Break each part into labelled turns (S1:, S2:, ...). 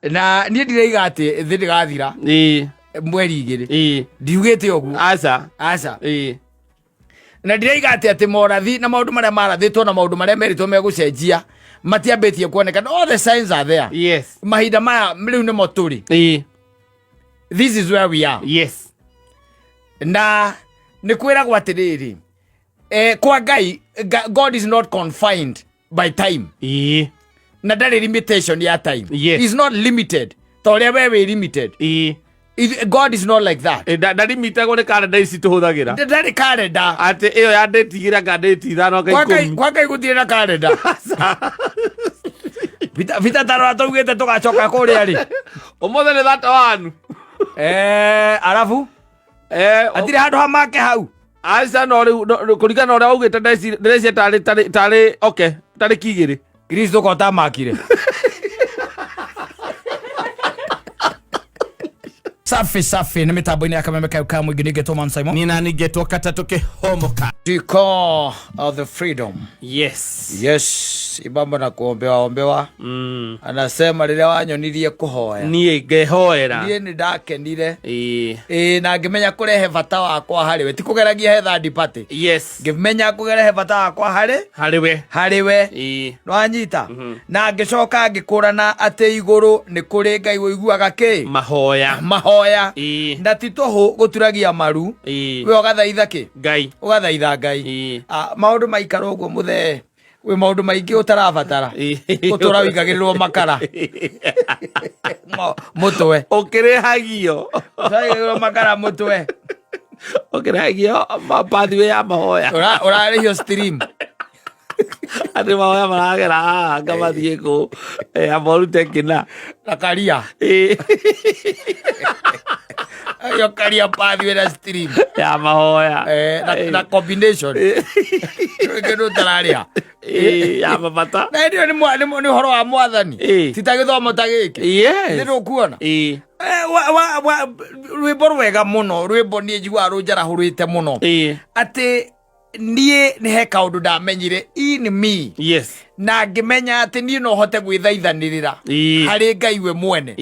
S1: Na niĩ ndiraiga atĩ thĩ ndĩgathira mweri 2. Ndiugĩte ũguo.
S2: Aca.
S1: Aca. Na ndiraiga atĩ morathi na maũndũ marĩa marathĩtwo na maũndũ marĩa merĩtwo megũcenjia matiambĩtie kuoneka. All the signs are there. Mahinda maya rĩu nĩmo tũrĩ. This is where we are. Na nĩ kwĩragwo atĩrĩrĩ, kwa Ngai, God is not confined by time. Na ndarĩ limitation ya time. He's not limited ta ũrĩa we wĩ limited. God is not like that.
S2: Ndarimitagwo nĩ karenda ici tũhũthagĩra.
S1: Ndarĩ karenda.
S2: Atĩ ĩyo ya ndĩti 2 anga ndĩti 5 anga
S1: Kwa Ngai,
S2: 10.
S1: kwa Ngai gũtirĩ na karenda. Vita tarora tũugĩte tũgacoka kũrĩa rĩ.
S2: Ũmũthĩ nĩ 31.
S1: Arabu hatirĩ handũ ha make hau.
S2: Aca, no rĩu kũringana na ũrĩa waugĩte ndĩreciria tarĩ okay tarĩki 2.
S1: Kristo ko tamakire. Safi safi nĩ mĩtambo-inĩ ya kameme kayo ka mũingĩ nĩngetwo Man Simon.
S2: Nina ningetwo katatũ kĩhomoka.
S1: Tuko of the freedom.
S2: Yes.
S1: Yes, ibambo na kuombewa ombewa. Anasema rĩrĩa wanyonirie kũhoya.
S2: Niĩ ngehoera.
S1: Niĩ nĩ ndakenire. Ĩĩ, na ngĩmenya kũrehe bata wakwa harĩ we. Ti kũgeragia he third party. Ngĩmenya kũrehe bata wakwa harĩ
S2: Harĩ we.
S1: Harĩ we. Nĩwanyita? Na ngĩcoka ngĩkũrana atĩ igũrũ nĩ kũrĩ Ngai ũiguaga kĩ?
S2: Mahoya.
S1: Mahoya. Na ti tũhũ gũturagia maru. We ũgathaitha kĩ?
S2: Ngai.
S1: Ũgathaitha Ngai. Maũndũ maikara ũguo mũthee, wĩ maũndũ maingĩ ũtarabatara. Ũtũra wĩigagĩrĩrwo makara mũtwe.
S2: Ũkĩrĩhagio.
S1: Ũrahagĩrwo makara mũtwe.
S2: Ũkĩrĩhagio pathway ya mahoya.
S1: Ũrarĩhio stream.
S2: Atĩ mahoya maragera haha ngamathiĩ kũ amba ũrute kĩna.
S1: Na karia. Ayo karia pathway na stream.
S2: Ya mahoya.
S1: Na combination. Kĩndũ ũtararĩha.
S2: Ya mabata.
S1: Na hĩndĩ ĩyo nĩ ũhoro wa mwathani. Ti ta gĩthomo ta gĩkĩ.
S2: Yes.
S1: Nĩ ndũkuona? Rwĩmbo rwega mũno, rwĩmbo niĩ njiguaga rũnjarahũrĩte mũno. Atĩ niĩ nĩ he kaũndũ ndamenyire in me. Na ngĩmenya atĩ niĩ no hote gwĩthaithanĩrĩra harĩ Ngai we mwene.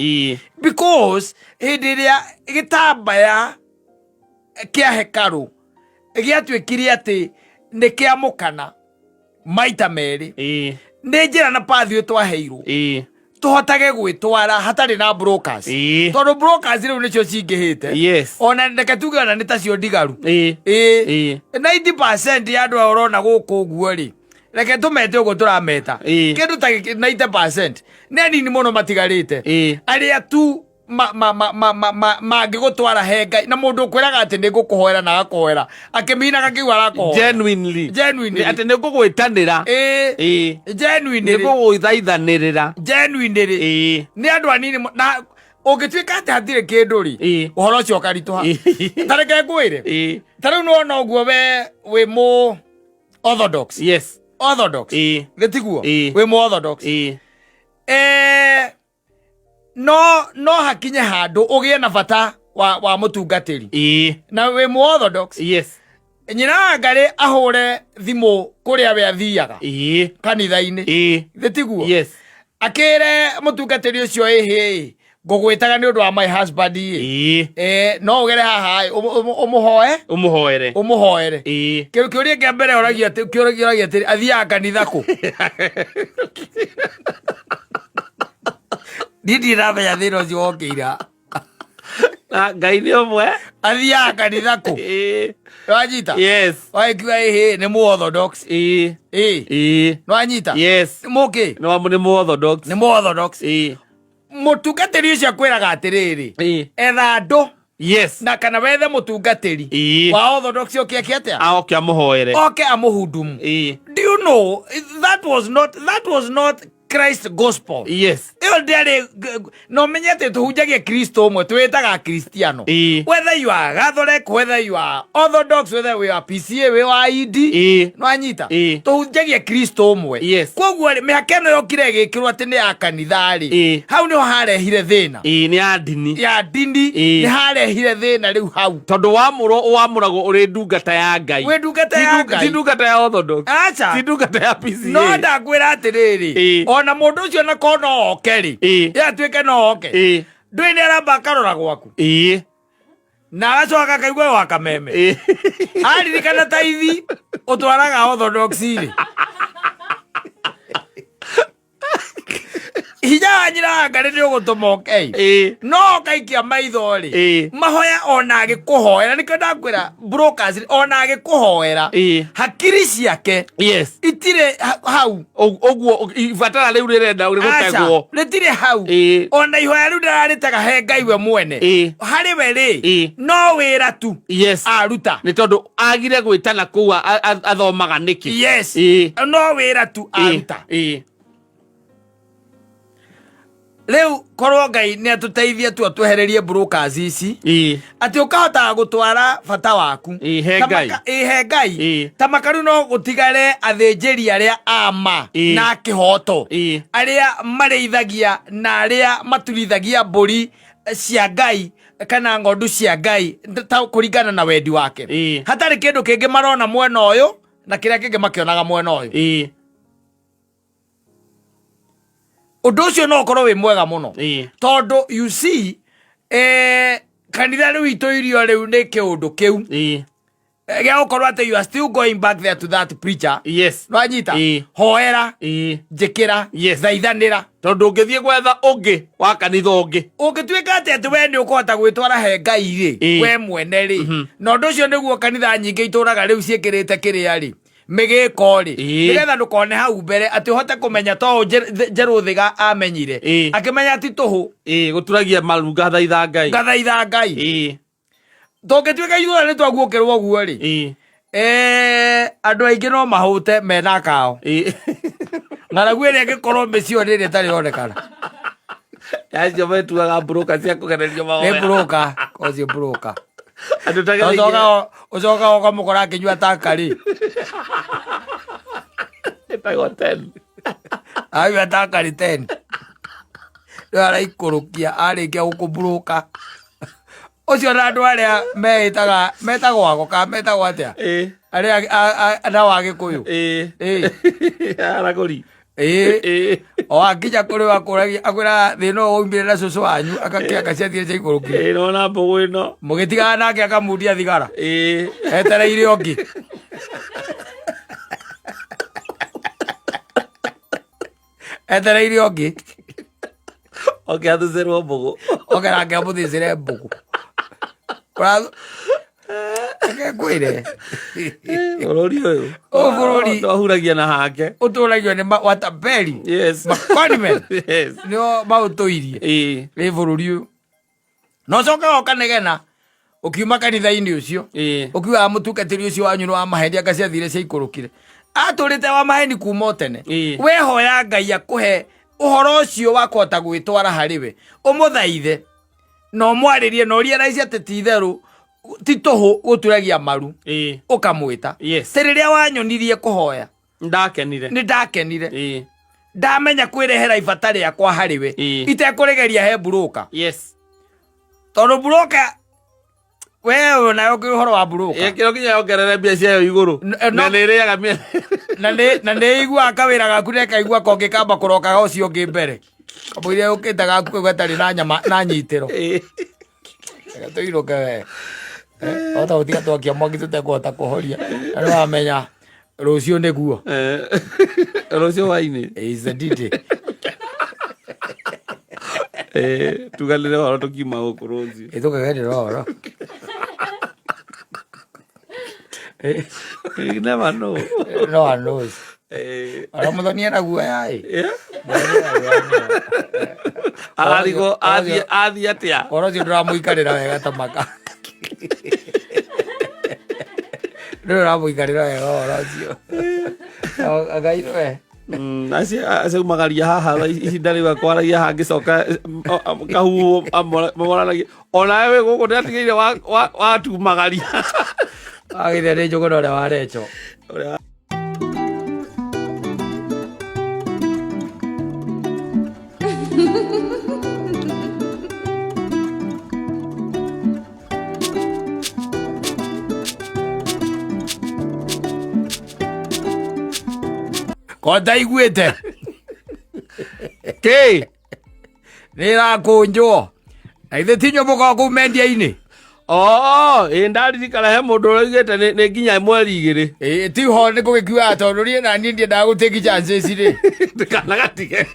S1: Because hĩndĩ ĩrĩa gĩtambaya kĩa hekarũ gĩatuĩkire atĩ nĩ kĩamũkana maita merĩ, nĩ njĩra na pathway twaheirwo tũhotage gwĩtwara hatarĩ na brokers. Tondũ brokers rĩu nĩcio cingĩhĩte. Ona reke tuge ona nĩ tacio ndigaru. 90% ya andũ aya ũrona gũkũ ũguo rĩ, reke tũmete ũguo tũrameta, kĩndũ ta 90% nĩ anini mũno matigarĩte arĩa tu mangĩgũtwara he Ngai, na mũndũ ũkwĩraga atĩ nĩ ngũkũhoera na agakũhoera akĩminaga kĩu arakũhoera.
S2: Genuinely.
S1: Genuinely.
S2: Atĩ nĩ ngũgwĩtanĩra.
S1: Genuinely.
S2: Nĩ ngũgũthaithanĩrĩra.
S1: Genuinely. Nĩ andũ anini na ũngĩtuĩka atĩ hatirĩ kĩndũ rĩ, ũhoro ũcio ũkaritũha. Ta reke ngwĩre, ta rĩu nĩwona ũguo we wĩ mũ Orthodox.
S2: Yes.
S1: Orthodox. Nĩ tiguo? Wĩ mũ Orthodox. No hakinye handũ ũgĩe na bata wa mũtungatĩri. Na wĩ mũ Orthodox.
S2: Yes.
S1: Nyina wa Ngarĩ ahũre thimũ kũrĩa we athiaga. Kanitha-inĩ. Nĩ tiguo?
S2: Yes.
S1: Akĩre mũtungatĩri ũcio, ĩhĩ, ngũgwĩtaga nĩ ũndũ wa my husband ĩ. No ũgere haha ĩ, ũmũhoe.
S2: Ũmũhoere.
S1: Ũmũhoere. Kĩũria kĩa mbere ũragia atĩ, kĩũria ũragia atĩrĩ, athiaga kanitha kũ? Niĩ ndirĩ ndamenya thĩna ũcio wokĩira.
S2: Na Ngai nĩ ũmwe.
S1: Athiaga kanitha kũ? Nĩwanyita?
S2: Yes.
S1: Wagĩkiuga ĩhĩ, nĩ mũ Orthodox. Nĩwanyita?
S2: Yes.
S1: Nĩ mũkĩ?
S2: Nĩ wa nĩ mũ Orthodox.
S1: Nĩ mũ Orthodox. Mũtungatĩri ũcio akwĩraga atĩrĩrĩ, etha andũ.
S2: Yes.
S1: Na kana wethe mũtungatĩri wa Orthodox oke eke atĩa?
S2: Oke amũhoere.
S1: Oke amũhudumu. Do you know that was not Christ gospel?
S2: Yes.
S1: Ĩyo ndĩarĩ no menye atĩ tũhunjagia Kristo ũmwe, twĩtaga Kristiano. Whether you are Catholic, whether you are Orthodox, whether you are PCA, wĩ wa ID, nĩwanyita? Tũhunjagia Kristo ũmwe.
S2: Yes.
S1: Koguo rĩ, mĩhaka ĩno yokire ĩgĩkĩrwo atĩ nĩ ya kanitha rĩ, hau nĩho harehire thĩna.
S2: Nĩ ya ndini.
S1: Ya ndini. Nĩ harehire thĩna rĩu hau.
S2: Tondũ wamũrwo wamũragwo ũrĩ ndungata ya Ngai.
S1: Wĩ ndungata ya Ngai.
S2: Ti ndungata ya Orthodox.
S1: Aca.
S2: Ti ndungata ya PCA.
S1: No ndakwĩra atĩrĩrĩ, Ona mũndũ ũcio na ko no oke rĩ, ye atuĩke no oke, ndũĩ nĩ aramba akarora gwaku na agacoka akaigua wa kameme. Aririkana ta ithi ũtwaraga orthodox rĩ, hinya wa nyina wa Ngarĩ nĩ ũgũtũma oke. No ũkaikia maitho rĩ, mahoya ona agĩkũhoera, nĩkĩo ndakwĩra brokers, ona agĩkũhoera, hakiri ciake itirĩ hau.
S2: Ũguo ibatara rĩu rĩrenda
S1: Aca,
S2: rĩgũtegwo.
S1: Rĩtirĩ hau. Ona ihoya rĩu ndararĩtega he Ngai we mwene. Harĩ we rĩ, no wĩra tu aruta.
S2: Nĩ tondũ agire gwĩtana kũu athomaga nĩkĩ.
S1: Yes. No wĩra tu aruta. Rĩu korwo Ngai nĩ atũteithie tu atwehererie brokers ici, atĩ ũkahotaga gũtwara bata waku
S2: Ĩĩ, he
S1: Ta
S2: Ngai.
S1: Ĩĩ, he Ngai. Ta makaru no gũtigare athĩnjĩri arĩa ama na kĩhoto, arĩa marĩithagia na arĩa maturithagia mbũri cia Ngai kana ng'ondu cia Ngai ta kũringana na wendi wake, hatarĩ kĩndũ kĩngĩ marona mwena ũyũ na kĩrĩa kĩngĩ makĩonaga mwena ũyũ. Ũndũ ũcio no ũkorwo wĩ mwega mũno, tondũ you see, kanitha rĩu itũirio rĩu nĩ kĩũndũ kĩu gĩa gũkorwo atĩ you are still going back there to that preacher. Nwanyita? Hoera, njĩkĩra, thaithanĩra.
S2: Tondũ ũngĩthiĩ gwetha ũngĩ wa kanitha ũngĩ,
S1: Ũngĩtuĩka atĩ we nĩ ũkũhota gwĩtwara he Ngai rĩ, we mwene rĩ, na ũndũ ũcio nĩguo kanitha nyingĩ itũraga rĩu ciĩkĩrĩte kĩrĩa rĩ, mĩgĩko rĩ, nĩgetha ndũkone hau mbere atĩ ũhote kũmenya to Njerũthĩga amenyire, akĩmenya ti tũhũ.
S2: Gũturagia maru ngathaitha Ngai.
S1: Ngathaitha Ngai. Tũngĩtuĩka ithuothe nĩ twaguũkĩrwo ũguo rĩ, andũ aingĩ no mahũte mena kao. Ng'aragu ĩrĩa ĩngĩkorwo mĩciĩ nĩ ĩrĩa ĩtarĩ yonekana.
S2: Acio metuaga mburũka cia kũgererio
S1: Nĩ
S2: mahoya.
S1: mburũka ũcio, mburũka.
S2: Andũ tagereirie.
S1: Ũcokaga ũkamũkora akĩnyua takarĩ.
S2: Ĩtagwo ten.
S1: Anyua takarĩ 10, rĩu araikũrũkia arĩkia gũkũmburũka ũcio, na andũ arĩa meĩtaga metagwo ago kana metagwo atĩa, arĩa na wa Gĩkũyũ.
S2: Aragũri.
S1: O akinya kũrĩ akũragia, akwĩra thĩna ũyũ waumire na cũcũ wanyu, akakĩanga ciathire ciaikũrũkire.
S2: Nona mbũgũ ĩno.
S1: Mũgĩtigana nake akamundia thigara, etereire ũngĩ, etereire ũngĩ.
S2: Oke athutherwo mbũgũ.
S1: Oke nake amũthĩcĩre mbũgũ. Reke ngwĩre.
S2: Bũrũri ũyũ.
S1: Ũyũ bũrũri.
S2: Twahuragia na hake.
S1: Ũtũragio nĩ watapeli. Maconmen. Nĩo maũtũirie. Nĩ bũrũri ũyũ na ũcokaga ũkanegena ũkiuma kanitha-inĩ ũcio, ũkiugaga mũtungatĩri ũcio wanyu nĩ wa maheni, anga ciathire ciaikũrũkire, atũrĩte wa maheni kuma o tene. Wehoya Ngai akũhe ũhoro ũcio wa kũhota gwĩtwara harĩ we, ũmũthaithe na ũmwarĩrie na ũrealize atĩ ti itherũ ti tũhũ gũturagia maru, ũkamwĩta. Te rĩrĩa wanyonirie kũhoya,
S2: Ndakenire.
S1: Nĩ ndakenire. Ndamenya kwĩrehera ibata rĩakwa harĩ we, itekũrĩgeria he mburũka. Tondũ mburũka we nayo kĩ ũhoro wa mburũka.
S2: Kĩro nginya yongerere mbia ciayo igũrũ. Na nĩ ĩrĩaga
S1: Na nĩ iguaga kawĩra gaku nekaigua kongĩ kamba kũrokaga ũcio ũngĩ mbere kamũira ũkĩte gaku kau gatarĩ na nyama na nyitĩro. Reke tũinũke we. Hota gũtiga twakia mwaki tũtekũhota kũhoria, na nĩ wamenya rũciũ nĩguo.
S2: Rũciũ hwainĩ.
S1: Is the D-Day.
S2: Tuganĩre ũhoro tũkiuma gũkũ rũciũ.
S1: Ĩtũkaganĩra ũhoro.
S2: You never know.
S1: No one knows. Ona mũthoni ena guoya ĩ.
S2: Ararigwo athiĩ atĩa.
S1: Ũhoro ũcio ndũramũikarĩra wega ta maka. Ndũrĩ ũramũikarĩra wega ũhoro ũcio. Ngai nĩwe.
S2: Acio aumagaria haha ihinda rĩu akwaragia hangĩcoka kahuo mamoranagia onawe wĩ gũkũ nĩatigĩire watumagaria.
S1: Agĩthĩa nĩ njũgũna ũrĩa warecho.
S2: Ũrĩa.
S1: Ko ndaiguĩte.
S2: Kĩ?
S1: Nä ĩrakũnjwo na ithe tinyo mũkorwo kũu mendia-inĩ.
S2: Oh, ĩ ndaririkana he mũndũ ũraugĩte nĩ nginya mweri 2.
S1: Ĩ tiho nĩ gũgĩkiugaga tondũ niĩ na niĩ ndiendaga gũtĩki chances rĩ.
S2: Ndũkanagatige.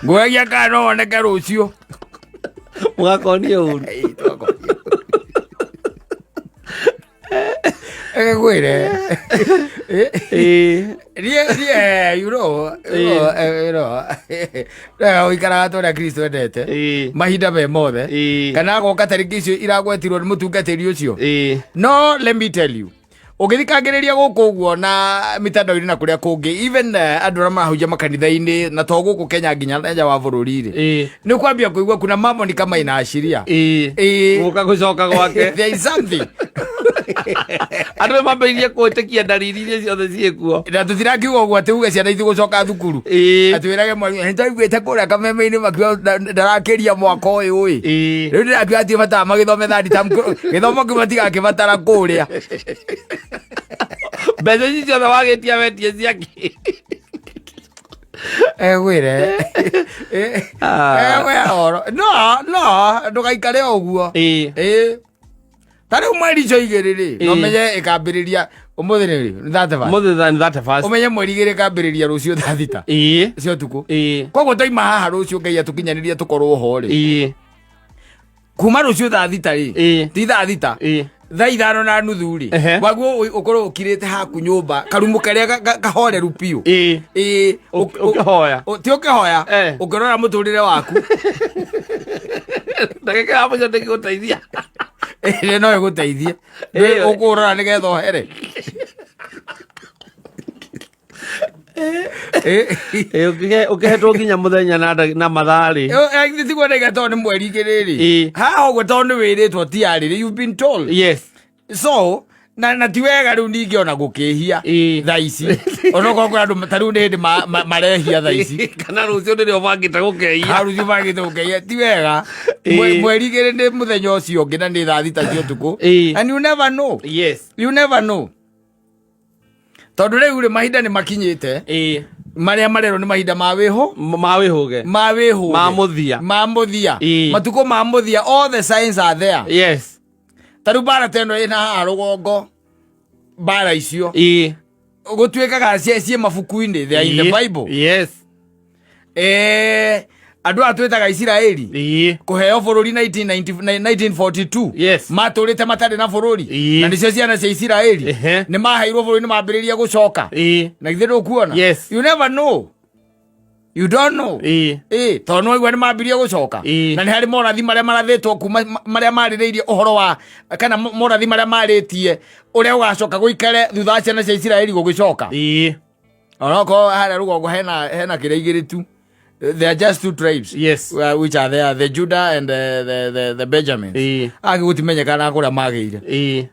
S1: Ngũragia kana no woneke rũciũ.
S2: Mũgakonie ũru.
S1: Ĩ, twakonia. Reke ngwĩre.
S2: Ĩ.
S1: Niĩ you know, wega ũikaraga ta ũrĩa Kristo endete mahinda me mothe kana agoka tarĩki icio iragwetirwo nĩ mũtungatĩri ũcio. No let me tell you, ũgĩthikangĩrĩria gũkũ ũguo na mitandao-inĩ na kũrĩa kũngĩ, even andũ arĩa marahunjia makanitha-inĩ na to gũkũ Kenya, nginya nja wa bũrũri rĩ, nĩ kwambia kũigua kuna mambo ni kama inaashiria
S2: Gũka gũcoka gwake.
S1: There is something.
S2: Andũ nĩ mambĩrĩirie gwĩtĩkia ndariri iria ciothe ciĩkuo.
S1: Na tũtirakiuga ũguo atĩ uge ciana itigũcoka thukuru, atwĩrage mwarimũ nĩtwaiguĩte kũrĩa kameme-inĩ makiuga ndarakĩria mwaka ũyũ ĩ. Rĩu ndĩrakiuga atĩ batara magĩthome third term, gĩthomo kĩu matigakĩbatara kũrĩa.
S2: Mbeca ici ciothe wagĩtia wetie ciakĩ?
S1: Egwĩre egwĩra horo no ndũgaikare o ũguo. Ĩ ta rĩu mweri icio 2 rĩ, no menye ĩkambĩrĩria ũmũthĩ nĩ rĩ? Nĩ 31.
S2: Mũthĩ nĩ 31.
S1: Ũmenye mweri 2 ĩkambĩrĩria rũciũ thaa 6 cia ũtukũ. Koguo twaima haha rũciũ, Ngai atũkinyanĩria tũkorwo ho rĩ, kuma rũciũ thaa 6 rĩ, ti thaa 6, thaa 5:30 rĩ, waguo ũkorwo ũkirĩte haku nyũmba karumu karĩa kahoreru biũ. Ĩ.
S2: Ũkĩhoya.
S1: Ti ũkĩhoya. Ũkĩrora mũtũrĩre waku.
S2: Ndagĩka ya mũico ndĩgĩgũteithia.
S1: Ĩrĩa no ĩgũteithie ũkũrora nĩgetha ũhere.
S2: Ũkĩhetwo nginya mũthenya na mathaa rĩ.
S1: Tiguo ndaiga tondũ nĩ mweri 2 rĩ, haha ũguo tondũ nĩ wĩrĩtwo ti arĩrĩ, you've been told. So na ti wega rĩu ningĩ ona gũkĩhia thaa ici, onokorwo kwĩ andũ ta rĩu nĩ hĩndĩ marehia thaa ici.
S2: Kana rũciũ nĩrĩo bangĩte gũkeia.
S1: Ha, rũciũ bangĩte gũkehia, ti wega. Mweri 2 nĩ mũthenya ũcio ũngĩ na nĩ thaa 6 cia ũtukũ. And you never know. You never know, tondũ rĩu rĩ, mahinda nĩ makinyĩte marĩa marerwo nĩ mahinda ma wĩhũ
S2: Ma wĩhũge.
S1: Ma wĩhũge.
S2: Ma mũthia.
S1: Ma mũthia. Matukũ ma mũthia, all the signs are there. Ta rĩu mbara ta ĩno ĩna haha rũgongo, mbara icio gũtuĩkaga ciĩ mabuku-inĩ, they are in the Bible. Andũ aya twĩtaga Isiraeli kũheo bũrũri 1990 1942, matũrĩte matarĩ na bũrũri, na nĩcio ciana cia Isiraeli nĩ maheirwo bũrũri, nĩ mambĩrĩria gũcoka. Na githĩ ndũkuona?
S2: Yes.
S1: You never know, you don't know. Ĩ tondũ nĩwaigua nĩ mambirie gũcoka. Na nĩ harĩ morathi marĩa marathĩtwo kuma marĩa marĩrĩirie ũhoro wa kana morathi marĩa marĩtie ũrĩa ũgacoka gũikare thutha wa ciana cia Isiraeli gũgĩcoka. Onokorwo harĩa rũgongo hena kĩrĩa igĩrĩ tu. There are just two tribes which are there, the Judah and the Benjamins. Angĩ gũtimenyekana kũrĩa magĩire.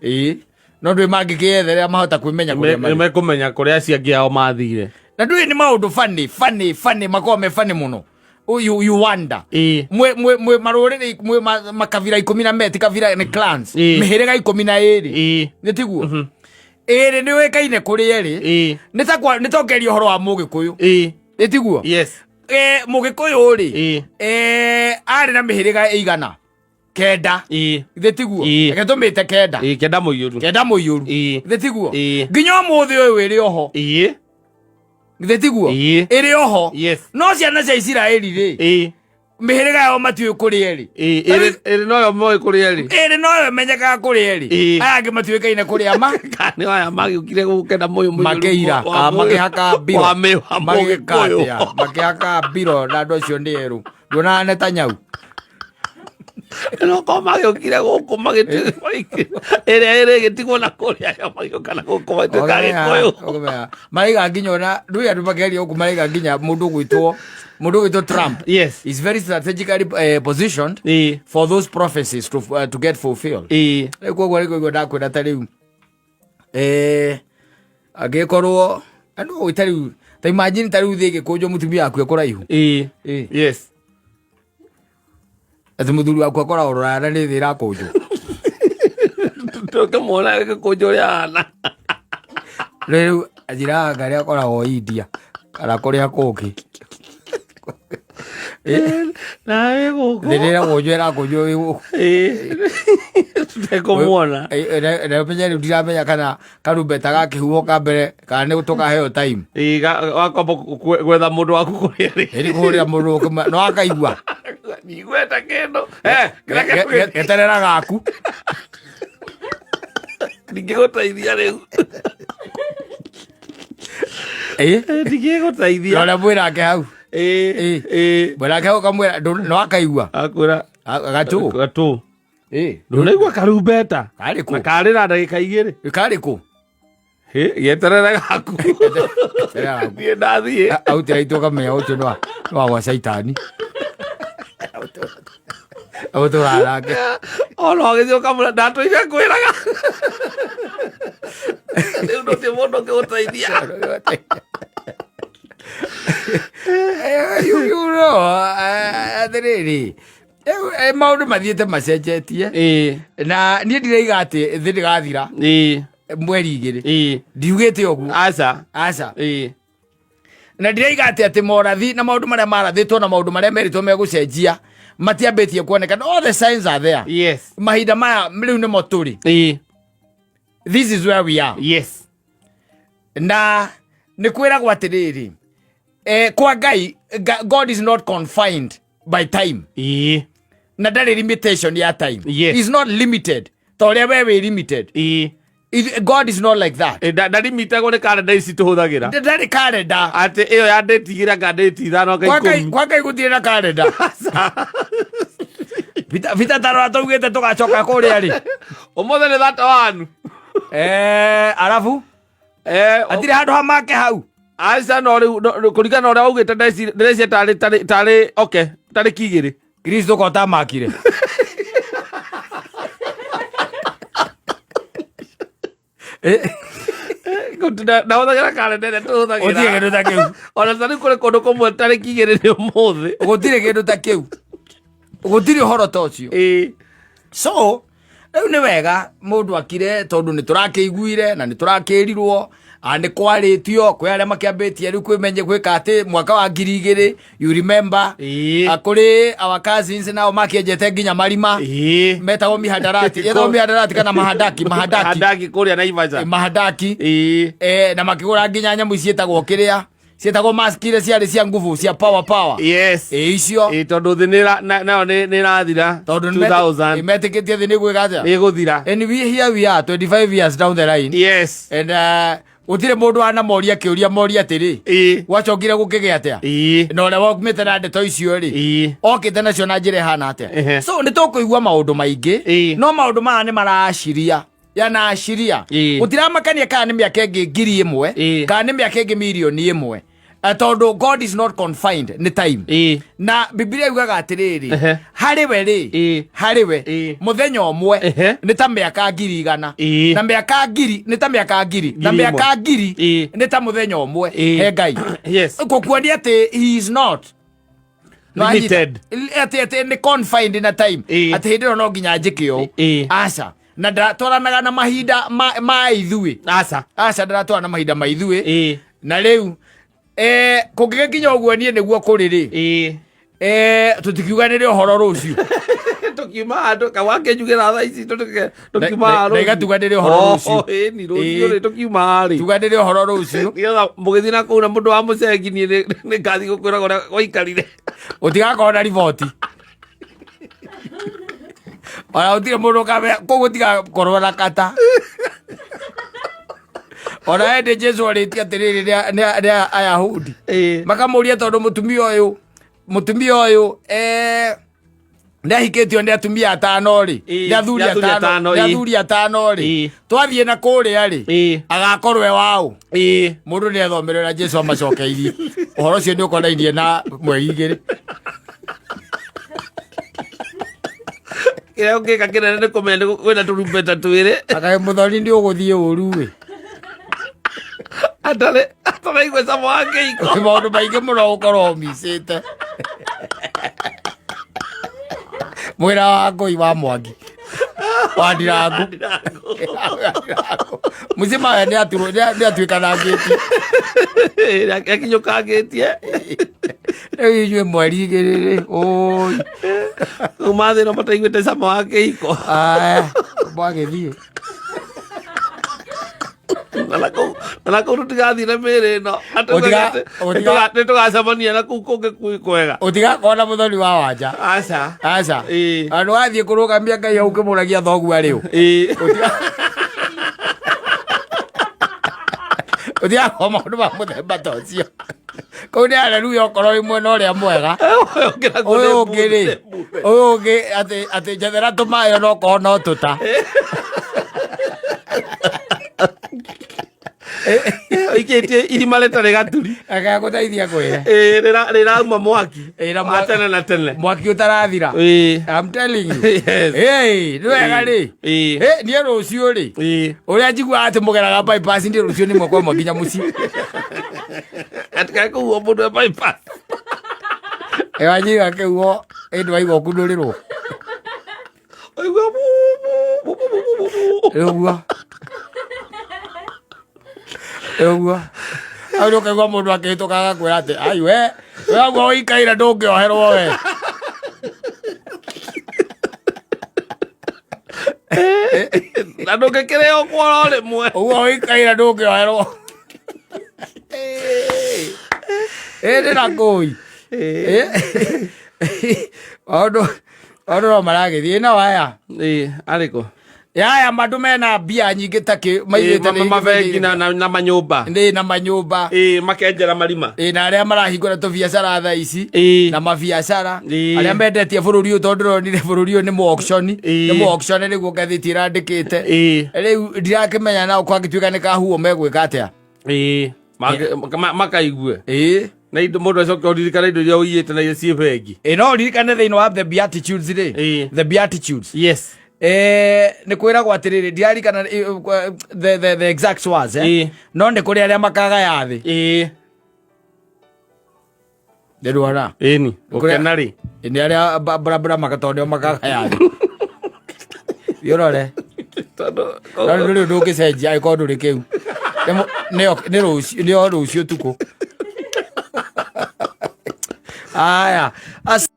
S1: Ĩ no ndwĩ mangĩkĩyetherera mahota kwĩmenya kũrĩa marĩ.
S2: Mekũmenya kũrĩa acio angĩ ao mathire.
S1: Na ndũĩ nĩ maũndũ funny funny funny, makoragwo me funny mũno. You wonder mwe marũrĩrĩ mwe makabira 10 na me ti kabira, nĩ clans, mĩhĩrĩga 12. Nĩ tiguo ĩrĩ nĩ ũĩkaine kũrĩ erĩ. Nĩ ta nĩ tongeria ũhoro wa Mũgĩkũyũ. Nĩ tiguo?
S2: Yes.
S1: Mũgĩkũyũ rĩ, arĩ na mĩhĩrĩga ĩigana 9. Githĩ tiguo? Reke tũmĩte 9.
S2: Ĩ, 9 mũiyũru.
S1: 9 mũiyũru. Githĩ tiguo? Nginya ũmũthĩ ũyũ ĩrĩ oho. Githĩ tiguo? Ĩrĩ oho.
S2: Yes.
S1: No ciana cia Isiraeli rĩ, mĩhĩrĩga yao matiũĩ kũrĩ erĩ.
S2: Ĩrĩ noyo moĩ kũrĩ erĩ.
S1: Ĩrĩ noyo ĩmenyekaga kũrĩ erĩ. Aya angĩ matiũĩkaine kũrĩ ama.
S2: Kana nĩ aya magĩũkire gũkũ 9 mũyũ mũiyũru.
S1: Makĩira makĩhaka mbiro.
S2: Wa
S1: Magĩka
S2: Mũgĩkũyũ.
S1: atĩa? Makĩhaka mbiro na andũ acio nĩ erũ, nduonaga nĩ ta nyau.
S2: No korwo magĩũkire gũkũ magĩtuĩka ĩrĩa ĩrĩ ĩgĩtigwo na kũrĩa yo magĩũka na gũkũ magĩtuĩka Gĩkũyũ.
S1: Ũkamenya, maraiga nginya ona ndũĩ andũ makeria gũkũ, maraiga nginya mũndũ ũgwĩtwo Trump is very strategically positioned for those prophecies to get fulfilled. Rĩu koguo rĩu koguo ndakwĩra ta rĩu angĩkorwo andũ ũĩ ta rĩu, ta imagine ta rĩu thĩ ĩgĩkũnjwo mũtumia waku ekũraihu. Atĩ mũthuri waku akoragwo rũraya na nĩ thĩ ĩrakũnjwo.
S2: Tũkĩmuona gĩkũnjo ũrĩa ahana.
S1: Rĩu anjĩraga ngarĩa akoragwo India kana kũrĩa kũngĩ.
S2: Nawe gũkũ.
S1: Thĩ nĩĩrakũnjwo ĩrakũnjwo wĩ gũkũ.
S2: Tũtekũmuona.
S1: Na ũmenye rĩu ndiramenya kana karumbeta gakĩhuhwo ka mbere kana nĩ tũkaheo time.
S2: Ĩĩ, wakwamba gwetha mũndũ waku kũrĩa rĩ.
S1: Ĩrĩ kũhũrĩra mũndũ ũkĩma- no akaigua.
S2: Ndigweta kĩndũ. Eh, kĩrĩa
S1: Geterera gaku.
S2: Ndingĩgũteithia rĩu.
S1: Ĩ?
S2: Ndingĩgũteithia.
S1: Na ũrĩa mwĩrake hau.
S2: Ĩĩ,
S1: Ĩ.
S2: ĩĩ.
S1: Mwĩrake hau ũkamwĩra no akaigua.
S2: Akwĩra
S1: Gatũ.
S2: gatũ.
S1: Ĩ.
S2: Ndũnaigua karumbeta.
S1: Karĩ kũ?
S2: Na karĩ na ndagĩka igĩrĩ.
S1: Karĩ kũ?
S2: Hĩ, gĩeterere gaku.
S1: Geterera gaku.
S2: Niĩ ndathiĩ.
S1: Autĩra itũ ũkamenya ũcio nĩ wa gwa caitani. Ũtũraga nake.
S2: Ona ũgĩthiĩ ũkamwĩra ndatũire ngwĩraga. Rĩu ndũtirĩ mũndũ ũngĩgũteithia.
S1: You know, atĩrĩrĩ, maũndũ mathiĩte macenjetie.
S2: Ĩĩ.
S1: Na niĩ ndiraiga atĩ thĩ ndĩgathira
S2: Ĩĩ.
S1: mweri igĩrĩ.
S2: Ĩĩ.
S1: Ndiugĩte ũguo.
S2: Aca.
S1: Aca.
S2: Ĩĩ.
S1: Na ndiraiga atĩ atĩ morathi na maũndũ marĩa marathĩtwo na maũndũ marĩa merĩtwo megũcenjia matiambĩtie kuoneka. All the signs are there.
S2: Yes.
S1: Mahinda maya rĩu nĩmo tũrĩ.
S2: Ĩĩ.
S1: This is where we are.
S2: Yes.
S1: Na nĩ kwĩragwo atĩrĩrĩ, kwa Ngai, God is not confined by time.
S2: Ĩĩ.
S1: Na ndarĩ limitation ya time.
S2: Yes.
S1: He's not limited ta ũrĩa we wĩ limited.
S2: Ĩĩ.
S1: God is not like that.
S2: Ndarimitagwo nĩ karenda ici tũhũthagĩra.
S1: Ndarĩ karenda.
S2: Atĩ ĩyo ya ndĩti igĩrĩ anga ndĩti ithano anga
S1: Kwa Ngai
S2: ikũmi.
S1: kwa Ngai gũtirĩ na karenda. Vita vita tarora tũugĩte tũgacoka kũrĩa rĩ.
S2: Ũmũthĩ nĩ 31.
S1: Arabu hatirĩ handũ ha make hau.
S2: Aca no rĩu kũringana na ũrĩa waugĩte ndĩreciria tarĩ okay tarĩki igĩrĩ.
S1: Kristo ko tamakire.
S2: Ndahũthagĩra karenda ĩrĩa tũhũthagĩra.
S1: Gũtirĩ kĩndũ ta kĩu.
S2: Ona tarĩu kũrĩ kũndũ kũmwe tarĩki igĩrĩ nĩ ũmũthĩ.
S1: Gũtirĩ kĩndũ ta kĩu. Gũtirĩ ũhoro ta ũcio.
S2: Ĩĩ.
S1: So rĩu nĩ wega mũndũ akire tondũ nĩ tũrakĩiguire na nĩ tũrakĩrirwo nĩ kwarĩtio kwĩ arĩa makĩambĩtie rĩu kwĩmenye gwĩka atĩ mwaka wa 2000, you remember?
S2: Ĩĩ.
S1: Kũrĩ our cousins nao makĩenjete nginya marima.
S2: Ĩĩ.
S1: Metagwo mihadarati, etagwo mihadarati kana mahadaki, mahadaki.
S2: Handaki kũrĩa Naivasha.
S1: Mahadaki.
S2: Ĩĩ.
S1: Na makĩgũra nginya nyamũ ciĩtagwo kĩrĩa ciĩtagwo mask iria ciarĩ cia nguvu cia power power.
S2: Yes.
S1: Ĩ icio.
S2: Ĩĩ, tondũ thĩ nayo nĩ ĩrathira.
S1: Tondũ
S2: 2000
S1: nĩmetĩkĩtie thĩ nĩ gwĩka atĩa?
S2: Nĩ ĩgũthira.
S1: And we here we are 25 years down the line.
S2: Yes.
S1: And gũtirĩ mũndũ anamoria kĩũria moria atĩrĩ,
S2: Ĩĩ.
S1: gwacokire gũkĩgĩa atĩa?
S2: Ĩĩ.
S1: Na ũrĩa waumĩte na ndeto icio rĩ,
S2: Ĩĩ.
S1: okĩte nacio na njĩra ĩhana atĩa?
S2: Ehe.
S1: So nĩ tũkũigua maũndũ maingĩ,
S2: Ĩĩ.
S1: no maũndũ maya nĩ maraciria yanaciria
S2: Ĩĩ.
S1: gũtiramakania kana nĩ mĩaka ĩngĩ 1000
S2: Ĩĩ.
S1: kana nĩ mĩaka ĩngĩ 1,000,000, tondũ God is not confined nĩ time.
S2: Ĩĩ.
S1: Na Biblia yugaga atĩrĩrĩ,
S2: Ehe.
S1: harĩ we rĩ,
S2: Ĩĩ.
S1: harĩ we
S2: Ĩĩ.
S1: mũthenya ũmwe
S2: Ehe.
S1: nĩ ta mĩaka 100,000,
S2: Ĩĩ.
S1: na mĩaka 1000 nĩ ta mĩaka 1000, na
S2: 1000.
S1: mĩaka 1000
S2: Ĩĩ.
S1: nĩ ta mũthenya ũmwe
S2: Ĩĩ.
S1: he Ngai.
S2: Yes.
S1: Gũkuonia atĩ he is not
S2: Limited.
S1: Atĩ nĩ confined na time,
S2: Ĩĩ.
S1: atĩ hĩndĩ ĩyo no nginya njĩke ũũ.
S2: Ĩĩ.
S1: Aca, na ndatwaranaga na mahinda ma ithuĩ.
S2: Aca.
S1: Aca, ndaratwarana na mahinda ma ithuĩ.
S2: Ĩĩ.
S1: Na rĩu kũngĩgĩkinya ũguo niĩ nĩguo kũrĩ rĩ,
S2: Ĩĩ.
S1: Tũtikiuganĩre ũhoro rũciũ.
S2: Tũkiuma handũ kawakĩnjugĩra thaa ici tũkiuma
S1: Na igatuganĩre ũhoro rũciũ.
S2: Ĩni rũciũ
S1: Ĩĩ.
S2: rĩ tũkiuma rĩ.
S1: Tuganĩre ũhoro rũciũ.
S2: Nĩgetha mũgĩthiĩ na kũu na mũndũ wa mũcengi niĩ nĩ ngathiĩ gũkwĩra ũrĩa gwaikarire.
S1: Gũtigakorwo na riboti ona gũtirĩ mũndũ ũkamenya kũu gũtigakorwo na kata ona hĩndĩ Jesu arĩtie atĩrĩrĩ nĩ Ayahudi
S2: Ĩĩ.
S1: makamũria tondũ mũtumia ũyũ nĩ ahikĩtio nĩ atumia atano rĩ,
S2: Ĩĩ,
S1: nĩ athuri
S2: nĩ athuri
S1: atano,
S2: atano,
S1: nĩ
S2: ĩĩ.
S1: athuri atano rĩ,
S2: Ĩĩ.
S1: twathiĩ na kũrĩa rĩ,
S2: Ĩĩ.
S1: agakorwo e waũ?
S2: Ĩĩ.
S1: Mũndũ nĩ ethomere ũrĩa Jesu amacokeirie. Ũhoro ũcio nĩ ũkonainie na mweri igĩrĩ.
S2: Kĩrĩa ũngĩka kĩnene nĩ kũmenya nĩ kwĩna tũrumbeta twĩrĩ.
S1: Akaĩ mũthoni nĩ ũgũthiĩ ũru ĩ.
S2: Atarĩ ataraigua cama wa kĩiko.
S1: Maũndũ maingĩ mũno ũkorwo ũmicĩte mwĩra wa ngũi wa Mwangi wa Ndirangu mũcima we nĩ atuĩkanangĩtie.
S2: Akinyũkangĩtie.
S1: Rĩu inyuĩ mweri igĩrĩ rĩ, ũi.
S2: Kuma thĩ no mataiguĩte cama wa kĩhiko.
S1: Aya, mwagĩthiĩ.
S2: Na nakũu tũtigathiĩ na mĩĩrĩ ĩno. Atĩ nĩ tũgacemania na kũu kũngĩ kwĩ kwega.
S1: Ũtigakorwo na mũthoni wa wanja.
S2: Aca.
S1: Aca. Andũ wathiĩ kũrũgamia Ngai hau ũkĩmũragia thoguo arĩ ũ. Ũtigakorwo maũndũ ma mũthemba ta ũcio. Kũu nĩ haleluya okorwo wĩ mwena ũrĩa mwega. Ũyũ ũngĩ rĩ, ũyũ ũngĩ atĩ atĩ njethera tũmaĩ onokorwo no tũta.
S2: Ũikĩtie irima rĩtarĩ gaturi.
S1: Agagũteithia kwĩre.
S2: Ĩĩ, rĩrauma mwaki.
S1: Ĩĩ, na
S2: Wa tene na tene.
S1: Mwaki ũtarathira.
S2: Ĩĩ.
S1: I'm telling you.
S2: Yes.
S1: Hey, nĩ wega rĩ.
S2: Ĩĩ.
S1: Hey, niĩ rũciũ rĩ.
S2: Ĩĩ.
S1: Ũrĩa njiguaga atĩ mũgeraga bypass ndiĩ rũciũ nĩ mwekwa ĩmwe nginya mũciĩ.
S2: Atikae kũhuo mũndũ e bypass.
S1: Ĩwanyiga kĩhuo ĩndĩ waigua ũkunũrĩrwo.
S2: Ũigua bu, bu, bu, bu, bu, bu, bu.
S1: Ũguo. Ũguo. Hau nĩ ũkaigua mũndũ akĩhĩtũka agakwĩra atĩ ai we we ũguo ũikaire ndũngĩoherwo we.
S2: Na ndũngĩkĩrĩo kworo rĩmwe.
S1: Ũguo ũikaire ndũngĩoherwo. Ĩ ndĩ na kũi. Maũndũ maũndũ no maragĩthiĩ na waya.
S2: Ĩĩ, arĩkũ?
S1: Yaya mandũ mena mbia nyingĩ ta kĩ maigĩte nĩ-
S2: Mabengi na manyũmba.
S1: Nĩ na manyũmba.
S2: Ĩĩ, makenjera marima.
S1: Ĩ na arĩa marahingũra tũbiacara thaa ici.
S2: Ĩĩ.
S1: Na mabiacara.
S2: Ĩĩ.
S1: Arĩa mendetie bũrũri ũyũ tondũ ndĩronire bũrũri ũyũ nĩ mũ auction.
S2: Ĩĩ.
S1: Nĩ mũ auction nĩguo ngathĩti ĩrandĩkĩte.
S2: Ĩĩ.
S1: Rĩu ndirakĩmenya nao kwangĩtuĩka nĩ kahuo megwĩka atĩa.
S2: Ĩĩ. Makaigue.
S1: Ĩĩ.
S2: Na indo mũndũ acoke ũririkane indo iria ũiyĩte na iria ciĩ bengi.
S1: Ĩ no ũririkane thĩinĩ wa The Beatitudes rĩ.
S2: Ĩĩ.
S1: The Beatitudes.
S2: Yes.
S1: Nĩ kwĩragwo atĩrĩrĩ ndiarikana the exact words eh?
S2: Ĩĩ.
S1: No nĩ kũrĩ arĩa makagaya thĩ.
S2: Ĩĩ.
S1: Ndĩruona.
S2: Ĩni. Gũkena rĩ.
S1: Nĩ arĩa barabara tondũ nĩo makagaya thĩ. Thiĩ ũrore.
S2: Tondũ
S1: No ndũrĩ ũndũ ũngĩcenjia angĩkorwo ndũrĩ kĩu. Nĩ rũciũ nĩ o rũciũ ũtukũ. Aya. As